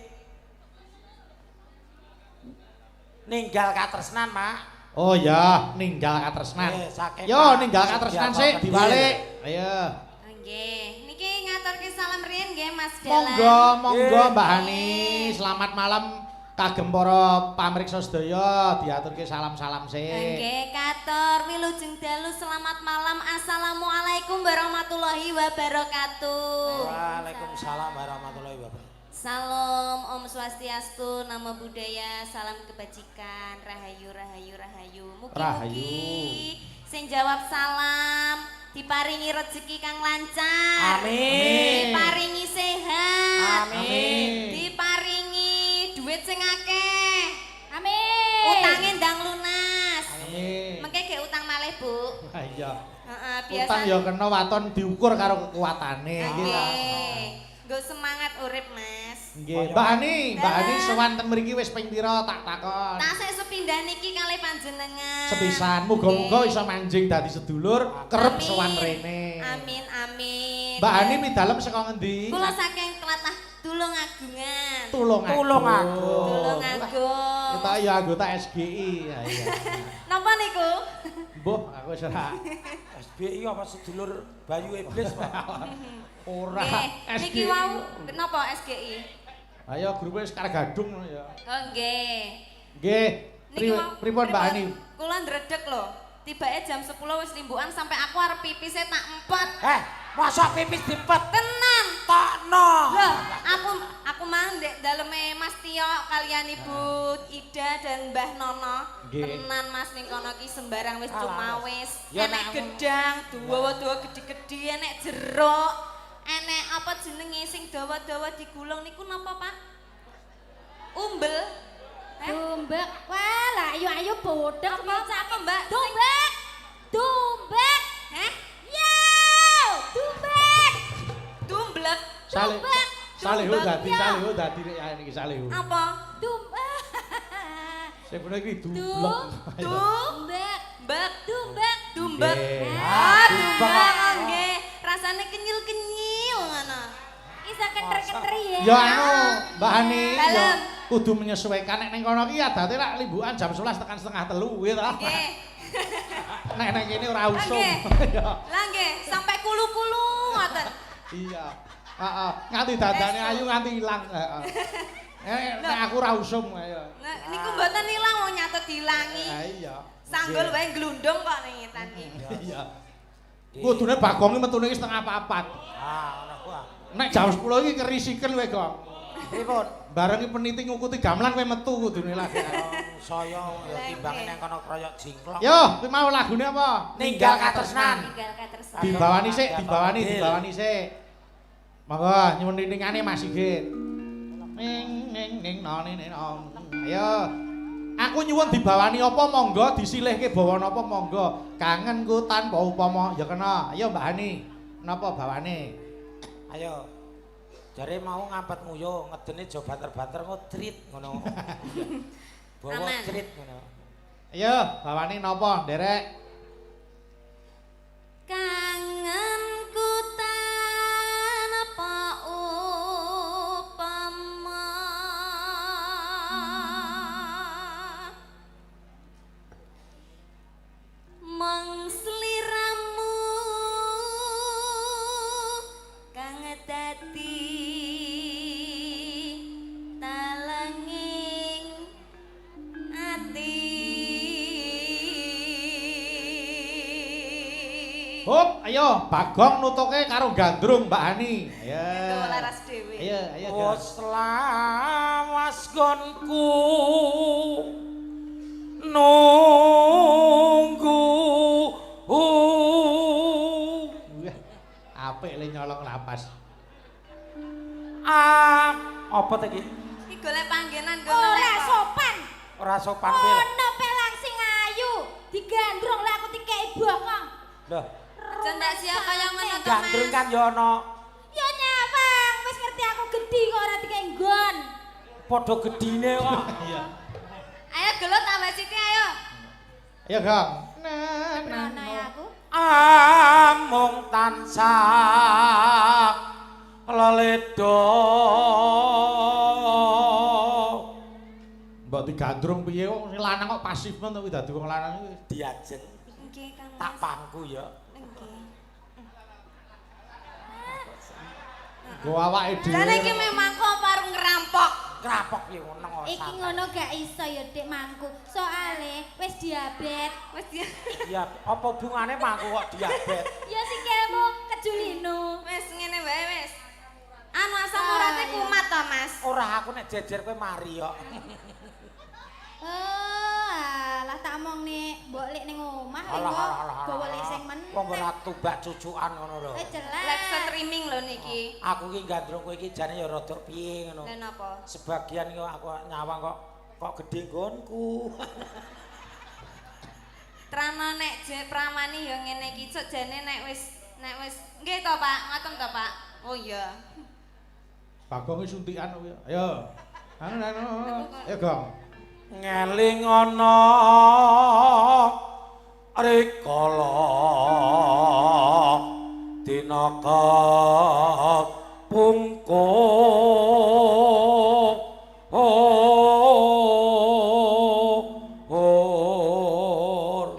C: ninggal katresnan, Mak.
A: Oh ya, ninggal katresnan.
C: Saking
A: Yo
C: Pak
A: ninggal katresnan
C: Sugiarto
A: sik
C: Kendil.
A: diwalik. Ayo.
B: Nggih, niki ngaturke salam riyin nggih Mas Dalang.
A: Monggo, monggo
C: Nggih.
A: Mbak Hani. Selamat malam kagem para pamriksa sedaya, diaturke salam-salam sik.
B: Nggih, katur wilujeng dalu selamat malam. Assalamualaikum warahmatullahi wabarakatuh.
C: Waalaikumsalam warahmatullahi wabarakatuh.
B: Salam Om Swastiastu, Namo Buddhaya, salam kebajikan, rahayu rahayu rahayu. Mugi-mugi sing jawab salam diparingi rezeki kang lancar.
C: Amin.
B: Diparingi sehat.
C: Amin.
B: Diparingi duit sing akeh.
D: Amin.
B: Utange ndang lunas.
A: Amin.
B: Mengke gek utang malih, Bu.
A: Ha iya.
B: Heeh, biasa.
A: Utang ya kena waton diukur karo kekuatane iki ta.
B: Nggih. Nggo semangat urip, Mas.
A: Nggih, Mbak Hani, Mbak Hani sowan ten mriki wis ping pira tak takon.
B: Tasik sepindah niki kalih panjenengan.
A: Sepisan, muga-muga
B: Nggih.
A: iso manjing dadi sedulur, kerep
B: Amin.
A: sowan rene.
B: Amin, amin.
A: Mbak Hani midalem saka ngendi?
B: Kula saking tlatah Tulungagungan.
A: Tulungagung.
C: Tulungagung.
B: Tulungagung.
A: Kita ya anggota SGI. Ya iya.
B: Napa niku?
A: Mbuh, aku wis ora
C: SBI apa sedulur Bayu Iblis, Pak?
A: ora.
B: Nggih, niki
A: SGI.
B: wau napa SGI?
A: Ayo grupe Sekar Gadung ngono ya.
B: Oh nggih.
A: Nggih.
B: Niki wau
A: Pripun Mbak Hani?
B: Kula ndredeg lho. Tibake jam 10 wis limbukan sampai aku arep pipis tak empet.
C: Masa pipis dipet?
B: Tenan.
C: Tokno.
B: Loh, aku mang ndek daleme Mas Tio kalian Ibu Ida dan Mbah Nono.
A: Nggih.
B: Tenan Mas ning kono ki sembarang wis
C: Alah,
B: cumawis.
C: Ya,
B: Enek
C: nek-
B: gedang, dawa-dawa gede-gede, enek jeruk, enek apa jenenge sing dawa-dawa digulung niku napa, Pak? Umbel. Eh?
D: Tumbek. Wah, lah ayo ayo bodek
B: Apa, apa Mbak?
D: Tumbek. Tumbek.
B: Heh?
D: Yo, tumbek.
B: Tumblek.
A: Saleh
D: Tumbek.
A: Salehu
B: Tumbek,
A: dadi
D: ya.
A: Salehu dadi rek ya niki Salehu.
B: Apa?
D: Tumbek.
A: Sing bener iki dublek.
D: Tumbek.
B: Bek.
D: Tumbek.
B: Tumbek.
A: Nggih.
B: Ah,
C: Tumbek.
B: tumbek nggih. Rasane kenyil-kenyil ngono.
D: Isa keter-keter ya.
A: Ya anu, Mbak Hani, ya
B: Dalem.
A: kudu menyesuaikan nek ning kono ki adate lak limbukan jam 11 tekan setengah telu kuwi ta.
B: Nggih.
A: Nek ning kene ora usum.
B: Nggih.
A: Ya.
B: Lah nggih, sampai kulu-kulu ngoten.
A: Iya. Heeh, nganti dandane ayu nganti ilang, heeh. Nek aku ora usum ayo.
B: Nah, niku mboten ilang wong nyata diilangi.
A: Ha iya.
B: Sanggul wae glundung kok ning ngetan iki.
A: Iya. Kudune Bagong iki metune iki 3:30.
C: Ah, ngono kuwi.
A: Nek jam 10 iki kerisiken kowe, Gong.
C: Pripun?
A: Barengi peniti ngukuti gamelan kowe metu kudune lagi.
C: Saya ya timbange nang kono kroyok jingklok.
A: Yo, kuwi mau lagune apa?
C: Ninggal Katresnan.
B: Ninggal katresnan.
A: Dibawani sik, dibawani, dibawani sik. Monggo nyuwun niningane Mas Sigit. Ning ning ning no ning ning no. Ayo. Aku nyuwun dibawani apa monggo disilihke bawa napa monggo. Kangenku tanpa upama ya kena. Ayo Mbak Hani. Napa bawane?
C: Ayo. Jare mau ngampet nguyuh, ngedene aja banter-banter engko trit ngono. Bawa trit ngono.
A: Ayo, bawane napa, Nderek?
B: Kangenku tanpa upama. Mung sliramu kang dadi talenging ati.
A: Hop, ayo Bagong nutuke karo Gandrung Mbak Hani. Ayo.
B: Itu laras dhewe.
A: Ayo, ayo. Gandrung.
C: Wes lawas gonku nunggu.
A: Wah, apik le nyolong lapas.
C: Ah, apa ta iki?
B: Iki golek panggenan nggo
E: Ora sopan.
C: Ora sopan piye?
E: Ono pelang sing ayu, digandrung lah aku dikeki bokong.
C: Loh,
B: Cendak siapa kaya ngono to,
C: gandrung
B: Mas?
C: kan ya ana
E: Ya nyawang, wis ngerti aku gedhi kok ora dikeki nggon.
C: padha gedine kok.
A: Iya.
B: Ayo gelut tambah sithik ayo.
A: Ayo, Gong. Na na
E: Rono
A: na.
E: aku.
C: Amung tansah leledo.
A: Mbok digandrung piye kok sing lanang kok pasif men to kuwi dadi wong lanang kuwi.
C: Diajeng
B: Nggih, Kang
C: tak
B: Mas.
C: pangku ya.
B: Nggih.
A: Nggo awake dhewe.
B: Jane iki memang kok apa arep ngerampok.
C: Krapok piye ngono kok.
E: Iki ngono gak iso ya Dik mangku. Soale wis diabet.
B: Wis dia
C: Ya, apa hubungane mangku kok diabet?
E: Ya sikilmu kejulino.
B: wis ngene wae wis. Anu asam urate
E: Ah, iya.
B: kumat to, Mas.
C: Ora aku nek jejer kowe mari kok.
E: Oh, alah tak omong nek mbok lik ning omah
C: Alah
E: engko
C: alah alah.
E: gawa lik sing meneh.
C: Wong ora tumbak cucukan ngono lho.
E: Eh jelas.
B: Live streaming lho niki.
C: Aku ki gandrung kowe iki jane ya rada piye ngono.
B: Lha napa?
C: Sebagian kok aku nyawang kok kok gedhe nggonku.
B: Trano nek je pramani ya ngene iki cuk jane nek wis nggih to, Pak? Ngoten to, Pak? Oh iya.
A: Bagong iki suntikan kuwi. Ayo. Anu anu. Ayo, Gong.
C: Ngeling ana rikala dina kapungkur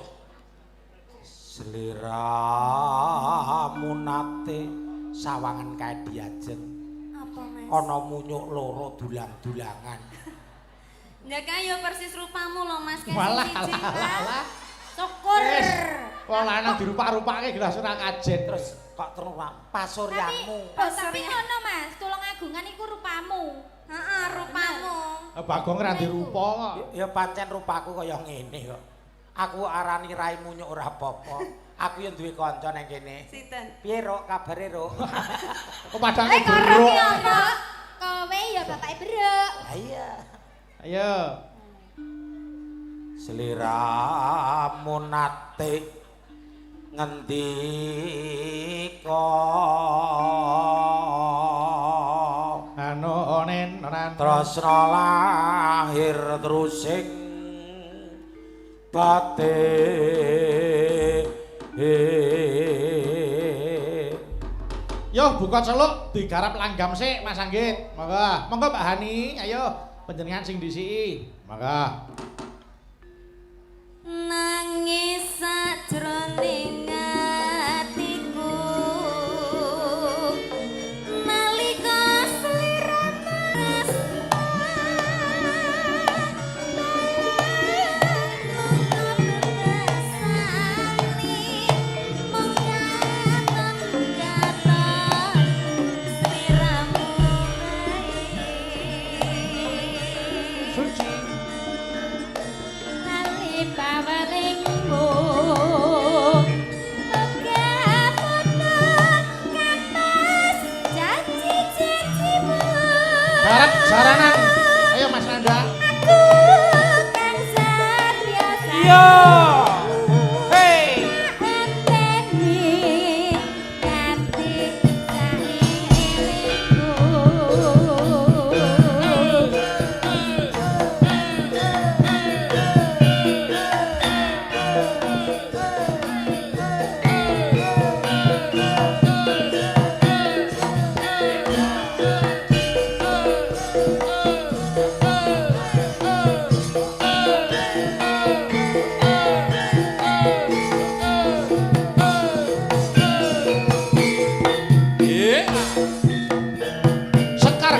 C: sliramu nate sawangan kae diajeng
B: Apa, Mas?
C: ana munyuk loro dulang-dulangan.
B: Ya kaya persis rupamu lho, Mas. Kayak
A: Walah
B: siji.
A: alah alah.
E: Syukur.
A: Wis. Wong lanang dirupak-rupake gelas ora kajen.
C: Terus kok terus pasuryanmu.
E: Oh, tapi ngono Mas, Tulungagungan iku rupamu.
B: Heeh, rupamu.
A: Bagong ora dirupa kok.
C: Ya pancen rupaku kaya ngene kok. Aku arani raimu nyuk ora apa-apa. Aku ya duwe kanca nang kene.
B: Sinten?
C: Piye Ruk kabare Ruk?
A: Kok padake
B: Eh, karo
A: beruk.
B: ki apa?
E: Kowe ya bapake beruk.
C: Lah iya.
A: Ayo.
C: Sliramu nate ngendika
A: Anu nen nan.
C: tresna lahir terusing batin.
A: Yo buka celuk digarap langgam sik Mas Anggit. Monggo. Monggo Mbak Hani, ayo panjenengan sing disiki. Monggo.
B: Nangis sajroning atiku nalika sliramu tresna mongko bekasani mong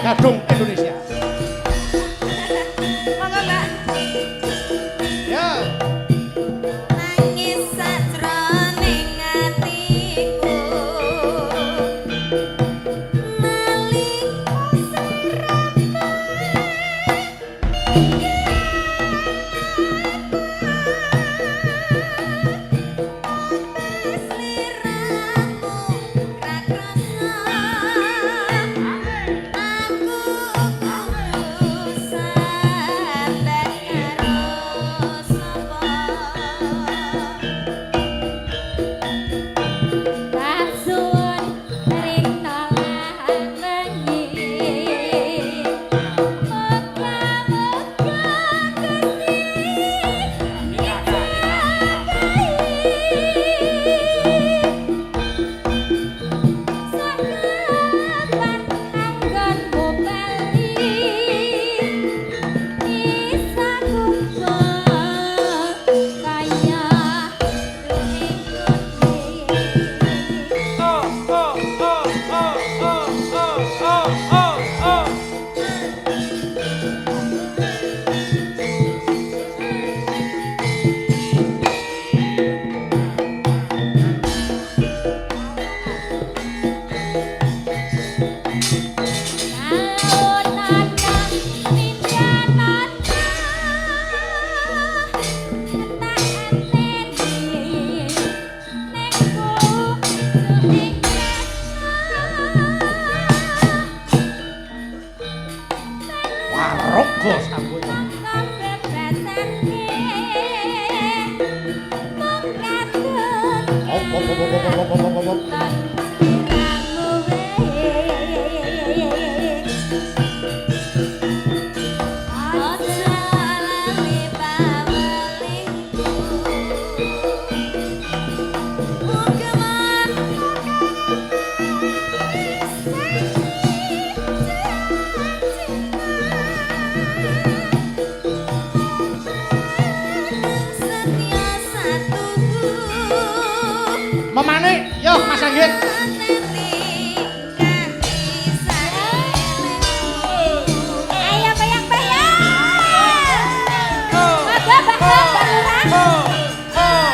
A: Gadung Indonesia.
B: Monggo, Mbak.
A: Ya.
B: Nangis sajroning atiku nalika sliramu ra krasa aku kudu sabar karo sapa.
D: Kasuwun rina lan wengi. Muga-muga Gusti ngijabahi. Sakapan anggonmu bali isa kumpul kaya ing
C: Oh, oh, oh, oh, oh, oh, oh, oh, oh.
D: Taunana minjanana tak enteni nek kudu ing
A: Waroga samboyo.
D: bebasane mung katut
A: Op op op op op op op op.
D: lan sliramu wae.
B: Aja lali pawelingku. Muga-muga setia satuku.
A: Memanik, yo Mas Anggit.
B: Neti kanthi saelingku.
E: Ayo bayang-bayang. Monggo Mbak Mbak Lurah.
C: Oh, oh,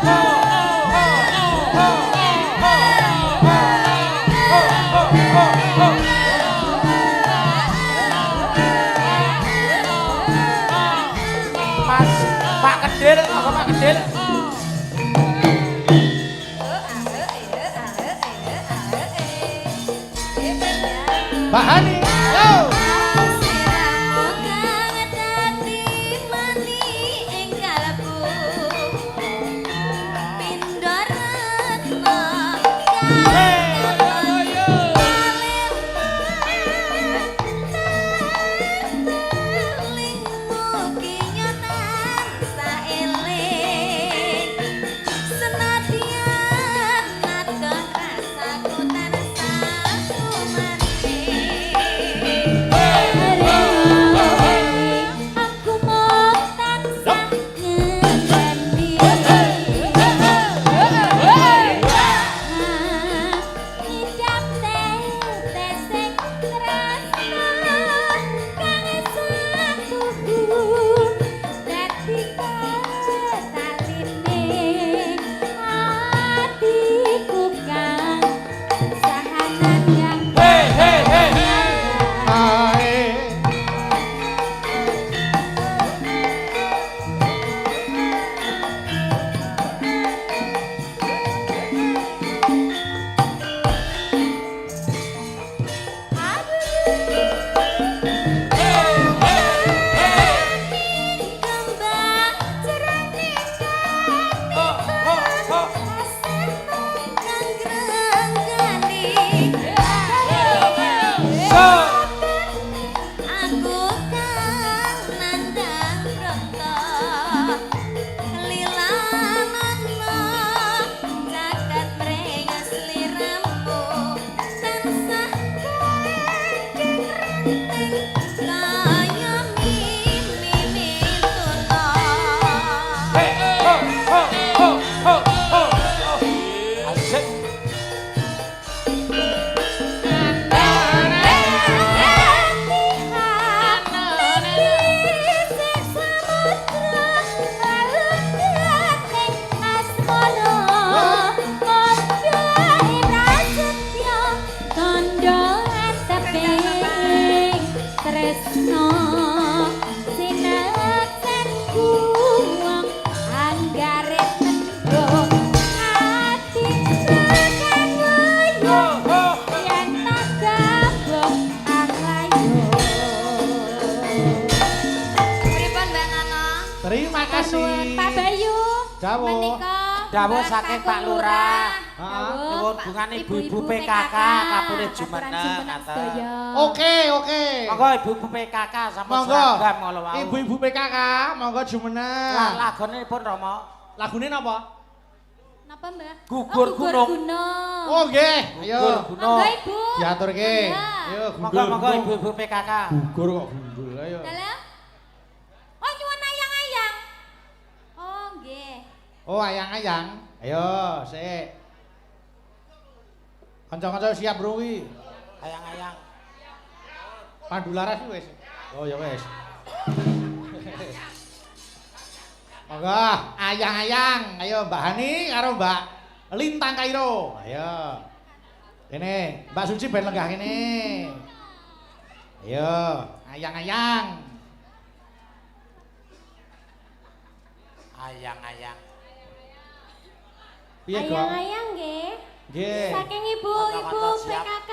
C: oh, oh, oh, oh, oh, oh, oh. Mas, Pak Kedil, apa Pak Kedil?
A: Mbak Hani, yo.
B: Siramu kang dadi mani ing kalbu. Pindha retna kang lingmu kinya tansah eling. Senadyan nadon rasaku tansah kumandhing.
A: kasih.
E: nuwun. Pak Bayu.
A: Dawuh.
E: Menika
C: Dawuh
E: Mbah
C: saking Pak
E: Kakung
C: Lurah.
E: Dawuh.
C: Nyuwun bungane ibu-ibu PKK Kapure Jumeneng ngaten.
A: Oke, oke.
C: Monggo ibu-ibu PKK sampun
A: Monggo.
C: seragam ngono wau.
A: Ibu-ibu PKK, monggo jumeneng.
C: Lah lagone pun Rama.
A: Lagune napa?
E: Napa, Mbah?
C: Gugur
E: Oh, gugur
C: gunung.
E: gunung.
A: Oh, nggih. Ayo.
C: Gugur gunung.
E: Monggo Ibu.
A: Diaturke.
E: Monggo.
A: Ayo,
C: Monggo monggo ibu-ibu PKK.
A: Gugur kok gundul. Ayo.
E: Dalam. Oh, nyuwun ayang-ayang. Oh, nggih.
A: Oh, ayang-ayang. Ayo, sik. Kanca-kanca siap bro kuwi.
C: Ayang-ayang.
A: Pandu laras wis. Oh, ya wis. Monggo, ayang-ayang. Ayo Mbak Hani karo Mbak Lintang Kairo. Ayo. Kene, Mbak Suci ben lenggah kene. Ayo, ayang-ayang.
C: Ayang-ayang.
A: Piye, Gong?
D: Ayang-ayang nggih.
A: Nggih.
D: Saking ibu-ibu
C: Kanca-kanca siap.
D: PKK.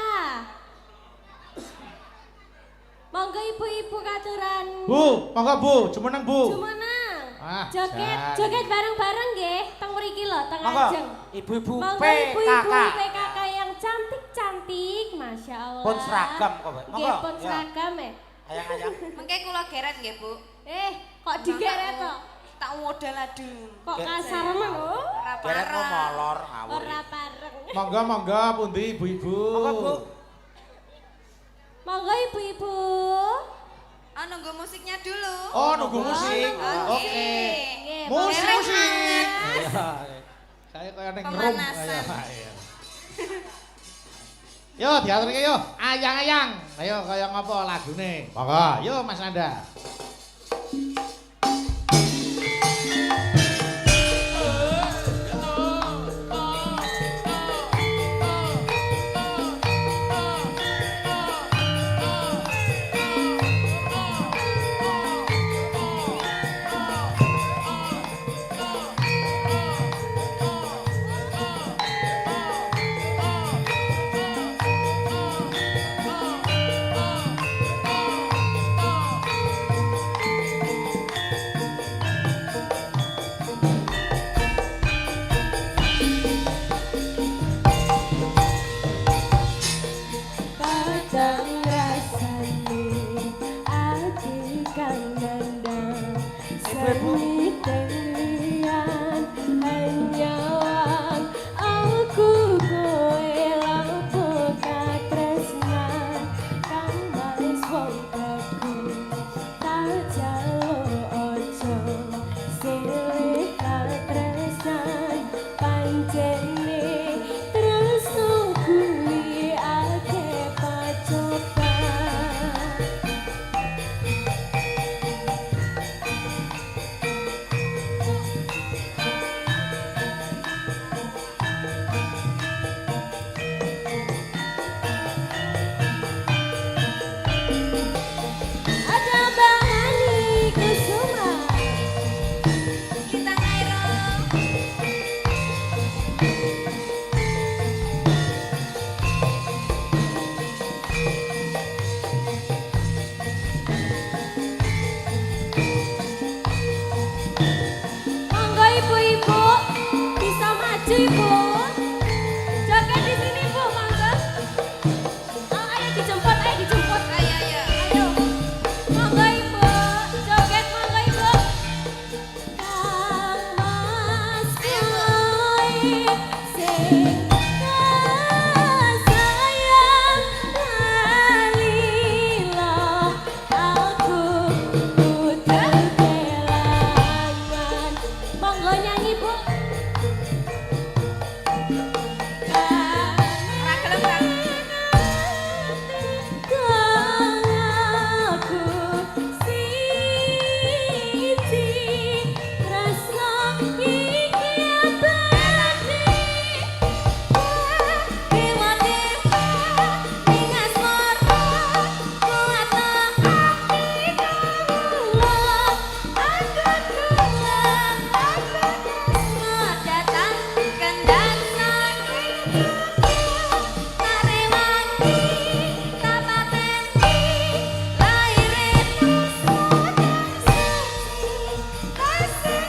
D: Monggo ibu-ibu katuran.
A: Bu, monggo Bu, jumeneng Bu.
D: Jumeneng.
A: Ah,
D: Joget,
A: jan.
D: joget bareng-bareng nggih, teng mriki lho, teng
C: Monggo
D: ajeng.
C: ibu-ibu
D: Monggo
C: PKK.
D: ibu-ibu PKK yang cantik-cantik, Masya Allah.
C: Pun seragam kok, Mbak.
D: Nggih,
C: Monggo.
D: pun
C: Ya.
D: seragam eh.
C: Ayang-ayang.
B: Mengke kula geret nggih, Bu.
D: Eh, kok digeret to?
B: Tak modal adem.
D: Kok kasar men oh?
B: Ora
C: Geret kok
B: pareng.
C: molor ngawur.
D: Ora pareng.
A: Monggo monggo pundi ibu-ibu.
C: Monggo Bu.
D: Monggo ibu-ibu.
B: Ah, nunggu musiknya dulu.
A: Oh, nunggu musik.
B: nunggu
A: Oke.
B: musik.
E: Nggih,
A: Musik
B: Dereng
A: musik.
B: anget.
A: Iya. Saya kaya ning room.
B: Pemanasan.
A: Ayo. Yo diaturke yo, ayang-ayang. Ayo kaya ngopo lagune? Monggo, yo Mas Nanda.
D: Padang rasane ati kang nandang
C: Ibu-ibu.
D: seni telian anyawang aku kowe lapo katresnan kang manis wong bagus tak jaluk aja silih katresnan pancene tresno kuwi akeh pacoban. Ada Bang Hani Kusuma.
B: Kita ngairo.
D: Monggo ibu-ibu bisa maju ibu. Joget di sini bu, monggo. Oh, ayo dijemput, ayo dijemput.
B: Ayo, ayo.
D: Ayo. Monggo ibu, joget monggo ibu. Kang Mas kowe sing kasayang lali lo aku kudu kelangan. Monggo nyanyi bu.
B: Ora gelem kan?
D: Aku siji tresno iki abadi
B: Dewa dewa ing asmara kuat ati kawula aku kula aku tresno datang kendang saking tarewangi tapateni laire tresno kang suci tasih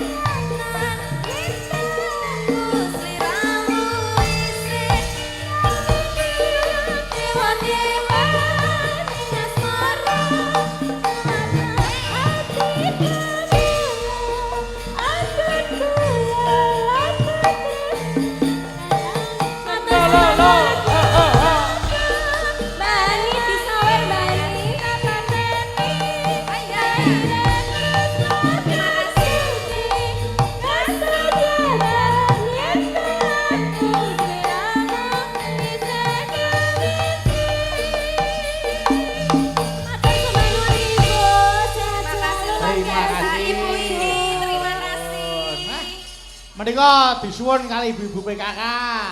A: Menika disuwun kali ibu-ibu PKK.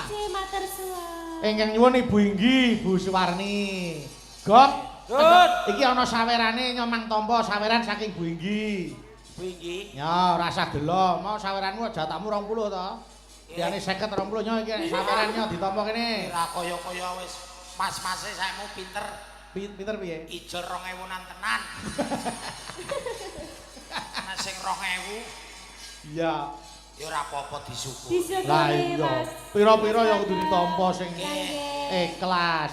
D: Nggih, matur suwun.
A: Ingkang nyuwun Ibu Inggi, Ibu Suwarni. Gong, iki ana sawerane nyomang tampa saweran saking Bu Inggi.
C: Bu Inggi.
A: Ya, ora usah gelo. Mau saweranmu jatahmu 20 to. Liyane 50 20 nyo iki saweran nyo ditampa kene.
C: Ora kaya-kaya wis mas-mase saemu pinter.
A: Pinter piye?
C: Ijol 2000-an tenan. Nek sing 2000
A: Iya.
C: ya ora apa-apa disyukuri.
A: Lah
D: Disyukuri,
A: iya.
D: Mas.
A: Pira-pira ya kudu ditampa sing
D: Nggih.
A: ikhlas.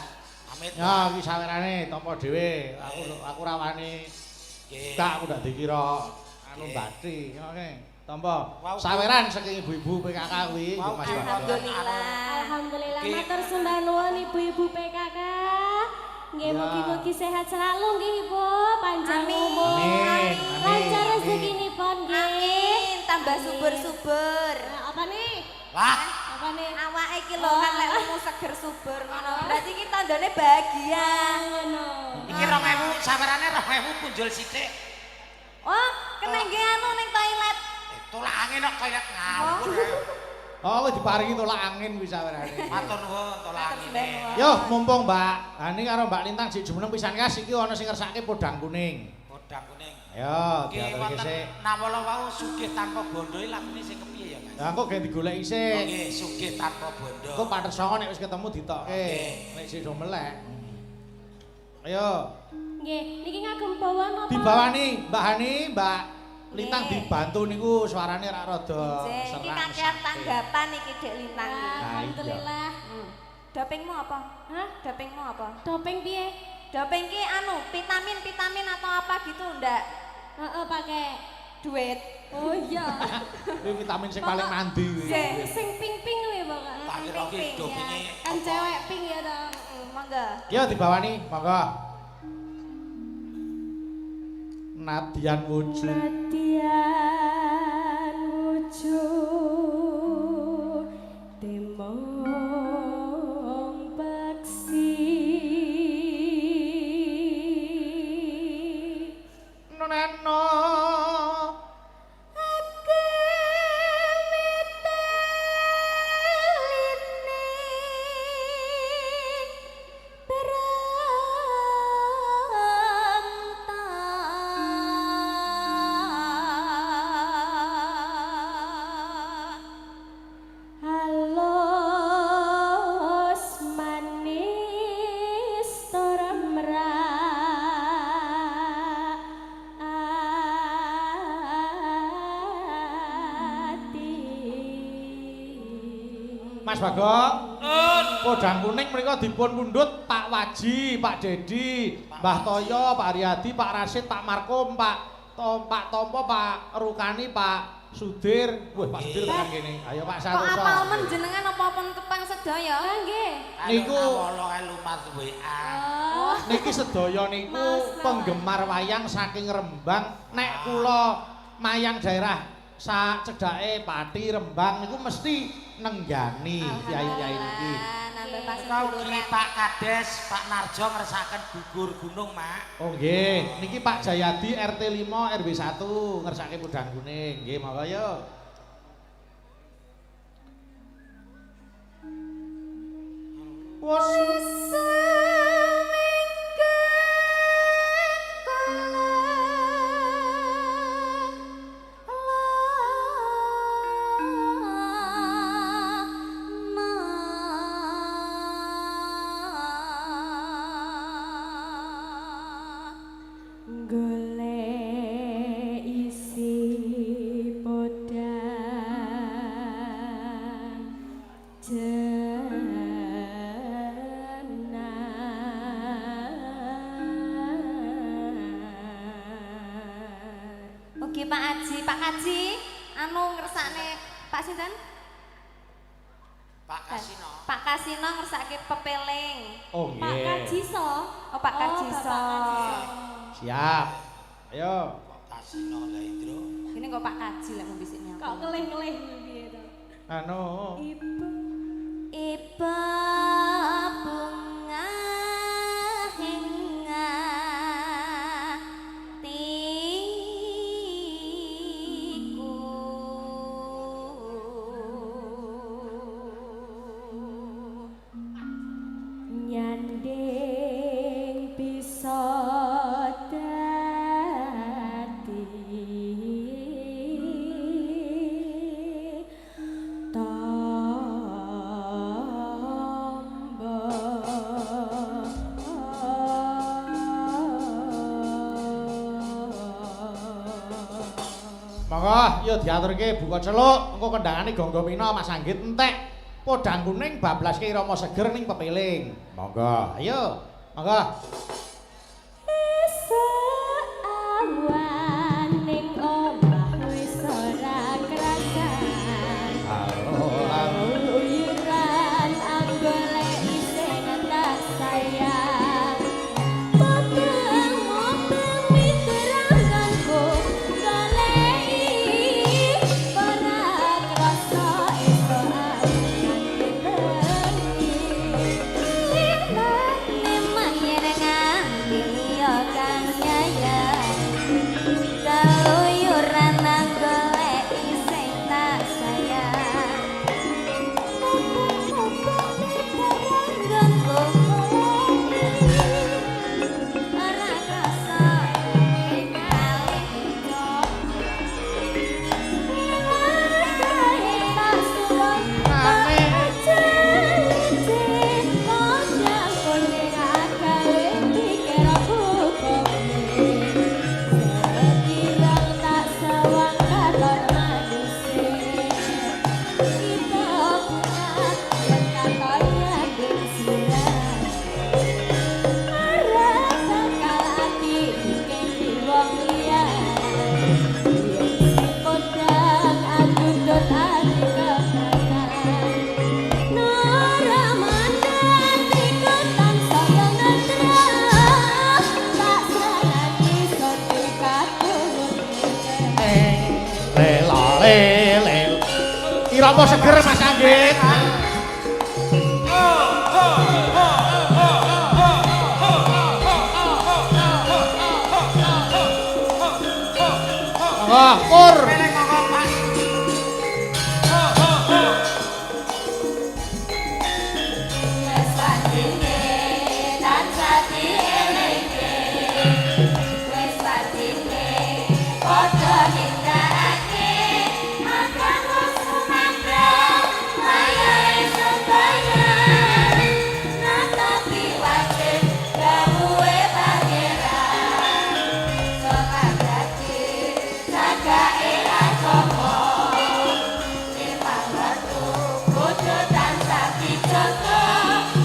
C: Amit.
A: Ya iki sawerane tampa dhewe. Aku ra wani.
C: Nggih.
A: Gak aku ndak dikira anu bathi. Oke, tampa. Saweran saking ibu-ibu PKK kuwi, Mas Bagong.
B: Alhamdulillah.
D: Alhamdulillah matur sembah nuwun ibu-ibu PKK. Nggih mugi-mugi sehat selalu nggih Ibu, panjang umur.
A: Amin.
D: Lancar rezekinipun nggih.
B: Amin, tambah subur-subur.
D: Apa nih?
C: Lah,
D: Apa nih?
B: Awake iki lho kan lek lemu seger subur ngono. Berarti iki tandane bahagia.
D: Ngono.
C: Iki 2000 sawerane 2000 punjul sithik.
B: Oh, kena nggih anu ning toilet.
C: Tolak angin kok toilet ngawur.
A: Oh, kowe diparingi tolak angin kuwi sawerane.
C: Matur nuwun tolak angine.
A: Yo, mumpung Mbak Hani karo Mbak Lintang sik jumeneng pisan kas iki ana sing ngersake podang kuning.
C: Podang kuning.
A: Ayo,
C: Iki
A: diaturke
C: wonten
A: sik.
C: Nawala wau sugih tanpa bondo iki lagune sing kepiye ya, Mas?
A: Lah engko gen digoleki sik.
C: Nggih, sugih tanpa bondo.
A: Engko pathet songo nek wis ketemu ditokke. Nek sik do melek. Ayo,
D: Nggih, niki ngagem bawa napa?
A: dibawani Mbak Hani, Mbak Lintang dibantu niku suarane rak rada
B: Nggih, iki
A: serak.
B: kakean tanggapan iki Dek Lintang iki.
D: Alhamdulillah.
B: Dopingmu apa?
D: Hah?
B: Dopingmu apa?
D: Doping piye?
B: Doping ki anu, vitamin-vitamin atau apa gitu ndak?
D: Heeh, pakai
B: Duit.
D: Oh iya.
A: Kuwi vitamin sing paling mandi kuwi.
B: Nggih.
D: Sing ping-ping kuwi pokoke.
C: Tak kira ki dopinge
D: Kan cewek ping ya to.
B: Monggo.
A: Yo dibawani, monggo. Nadian wujud.
D: Nadian wujud temong paksi.
A: Noneno.
D: Halus manis tora merak ati.
A: Mas Bagong. Podang kuning menika dipun pundhut Pak Waji, Pak Dedi, Mbah Toyo, Pak Haryadi, Pak Rasid, Pak Markom, Pak Pak Tompo, Pak Rukani, Pak Sudir. Wah, Pak Sudir tekan kene. Ayo Pak
B: Kok
A: Santoso.
B: apal men jenengan apa pun tepang sedaya?
D: Nggih.
A: Niku
C: Nawala kae lumas WA.
D: Oh.
A: Niki sedaya niku penggemar wayang saking Rembang. Nek kula mayang daerah sak cedhake Pati Rembang niku mesti nenggani kyai-kyai niki.
B: Nambah
C: Ugi Pak Kades, Pak Narjo ngersakaken gugur gunung, Mak.
A: Oh nggih, niki Pak Jayadi RT 5 RW 1 ngersake podang kuning. Nggih, monggo yo. Wes
D: Golek isi podang jenar.
B: Oke Pak Aji, Pak Kaji, anu ngersakne Pak sinten?
C: Pak Kasino.
B: Pak Kasino ngersake pepeling.
A: Oh
D: Pak
A: nggih.
D: Kajiso.
B: Oh Pak Kajiso.
D: Bapak Kajiso.
A: Siap. Ayo.
C: Pak Kasino lah Indro.
B: Ini kok Pak Kaji lek mau bisiknya.
D: Kok ngelih-ngelih piye to?
A: Anu.
D: Ibu
B: Ibu bunga hingga tiku.
A: Monggo yo diaturke buka celuk, engko kendangane Gonggo Mina Mas Anggit entek. Podang kuning bablaske irama seger ning pepiling. Monggo, ayo. Monggo.
D: Esuk awan ning omah wis ora krasan. Keluyuran anggolek isih tak sayang. Mubeng-mubeng mituranggonku goleki ora krasa esuk awan bengi.
E: Memang yen nganti liya kang nyayang. Keluyuran golek sing tak sayang. Mubeng-mubeng mituranggonku goleki ora krasa kalih ucap.
D: Tak suwun Podang aku dot ati keberatan. Nara mandan trikotan saya netrap. Tak senangi sote katurut.
A: Lela lele. Irama seger Mas Anggit. Monggo, pur.
C: Peling monggo Pak.
E: Wes patine tansah dielingke. Wes patine padha nindakake agama sumandhang wayahe sembahyang natapi wajib dawuhe pangeran salat dadi jagake agama limang wektu kudu tansah dijaga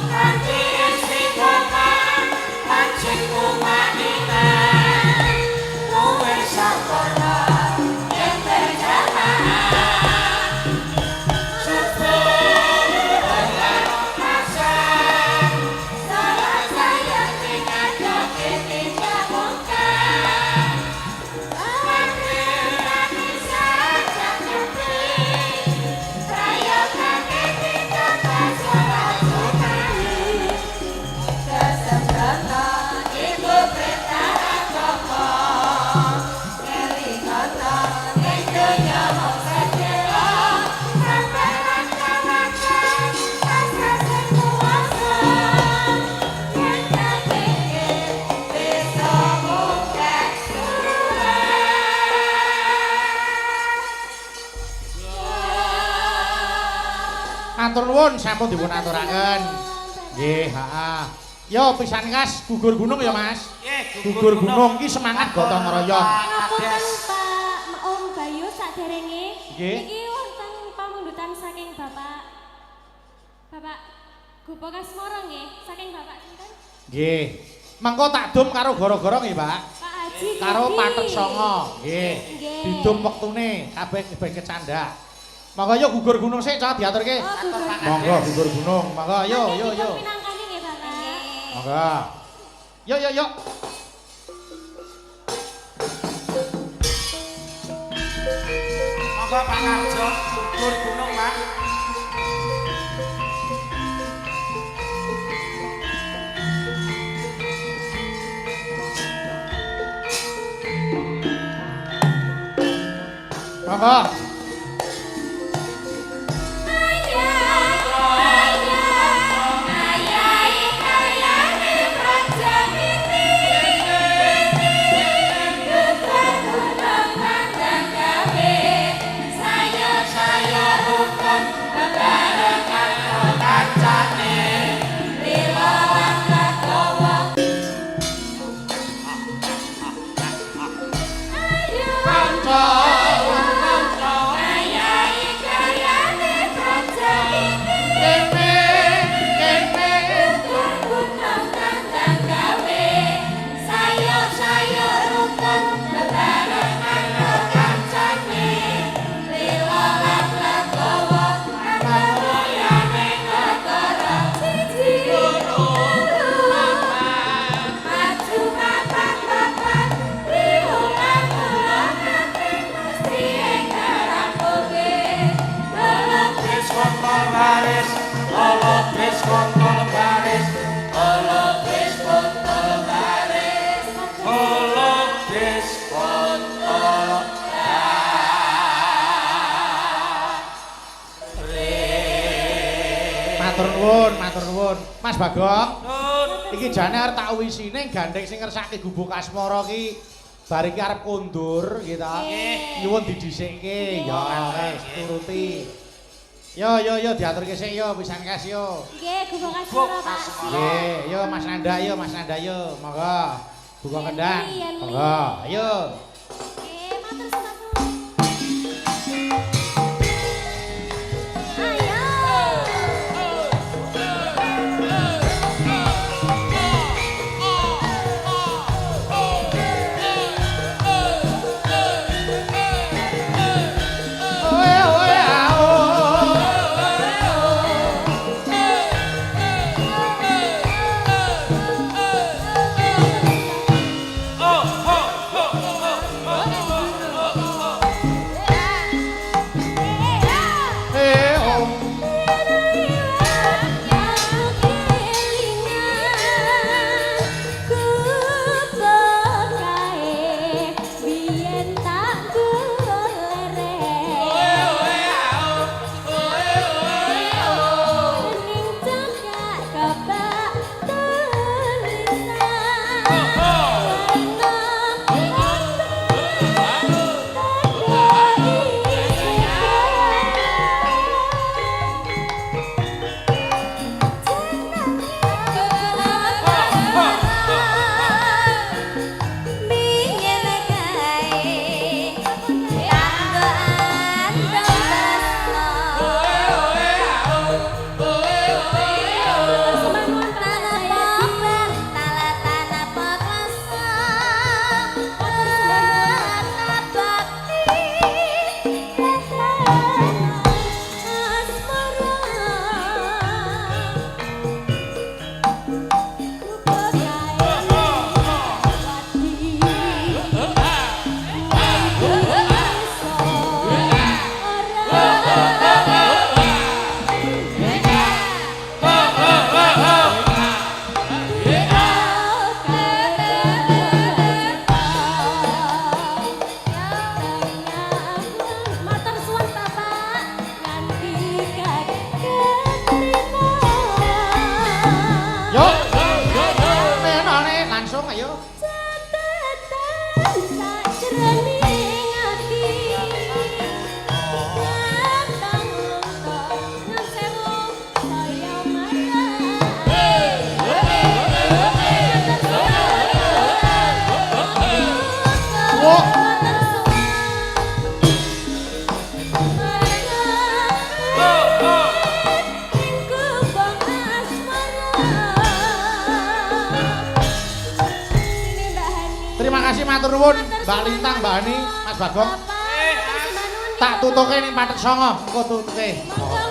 E: kanthi istiqomah kancing kumanitan luwih sampurna yen berjamaah syukur lan asar salat sayati ngadoke tindak mungkar.
A: Matur nuwun sampun dipun aturaken. Nggih, heeh. Yo pisan kas gugur gunung ya, Mas.
C: Nggih,
A: Gugur gunung ki semangat gotong royong.
D: Ngapunten Pak Om Bayu saderenge.
A: Nggih.
D: Niki wonten pamundutan saking Bapak Bapak Gupo Kasmoro nggih, saking Bapak sinten?
A: Nggih. Mengko tak dum karo goro-goro nggih, Pak.
D: Pak Haji
A: Karo
D: Gedi.
A: Patet Songo. Nggih.
D: Nggih.
A: Didum wektune kabeh ben kecandak. Monggo yo gugur gunung sik cah diaturke.
D: Oh, gugur.
A: Monggo gugur gunung. Monggo yo yo yo.
D: Dipun pinangkani nggih Bapak.
A: Monggo. Yo yo yo.
C: Monggo Pak Karjo, gugur gunung Pak.
A: Monggo. Kanca. nuwun, matur nuwun. Mas Bagong,
C: Nun.
A: iki jane arep tak wisine gandeng sing ngersake Gubuk Asmara ki bar iki arep kondur gitu.
C: Nggih.
A: Nyuwun didhisikke. Ya wis turuti. Yo yo yo diaturke sik yo pisan kas yo.
D: Nggih, Gubuk Asmara, Pak. Siap.
A: Nggih, yo Mas Nanda yo Mas Nanda yo, monggo. Buka kendang.
D: Yen li.
A: Monggo, ayo.
D: Nggih, matur sembah nuwun. Ayo.
A: Oe oe ao. Eh oh.
D: Matur suwun Bapak nganti kaketrima.
A: Yo. Menone langsung ayo.
D: Catatan sajroning ati. Datang lunta nyun sewu saya marang.
A: Wah.
D: Matur suwun. Ing kubang asmara. Sini Mbak Hani.
A: Terima kasih matur nuwun
D: Matur
A: Mbak
D: suwun,
A: Lintang, Mbak Hani, Mas Bagong.
D: Bapak, matur sembah nuwun,
A: Tak
D: Bapak.
A: tutuke ning Pathet Songo, engko tutuke.
D: Monggo.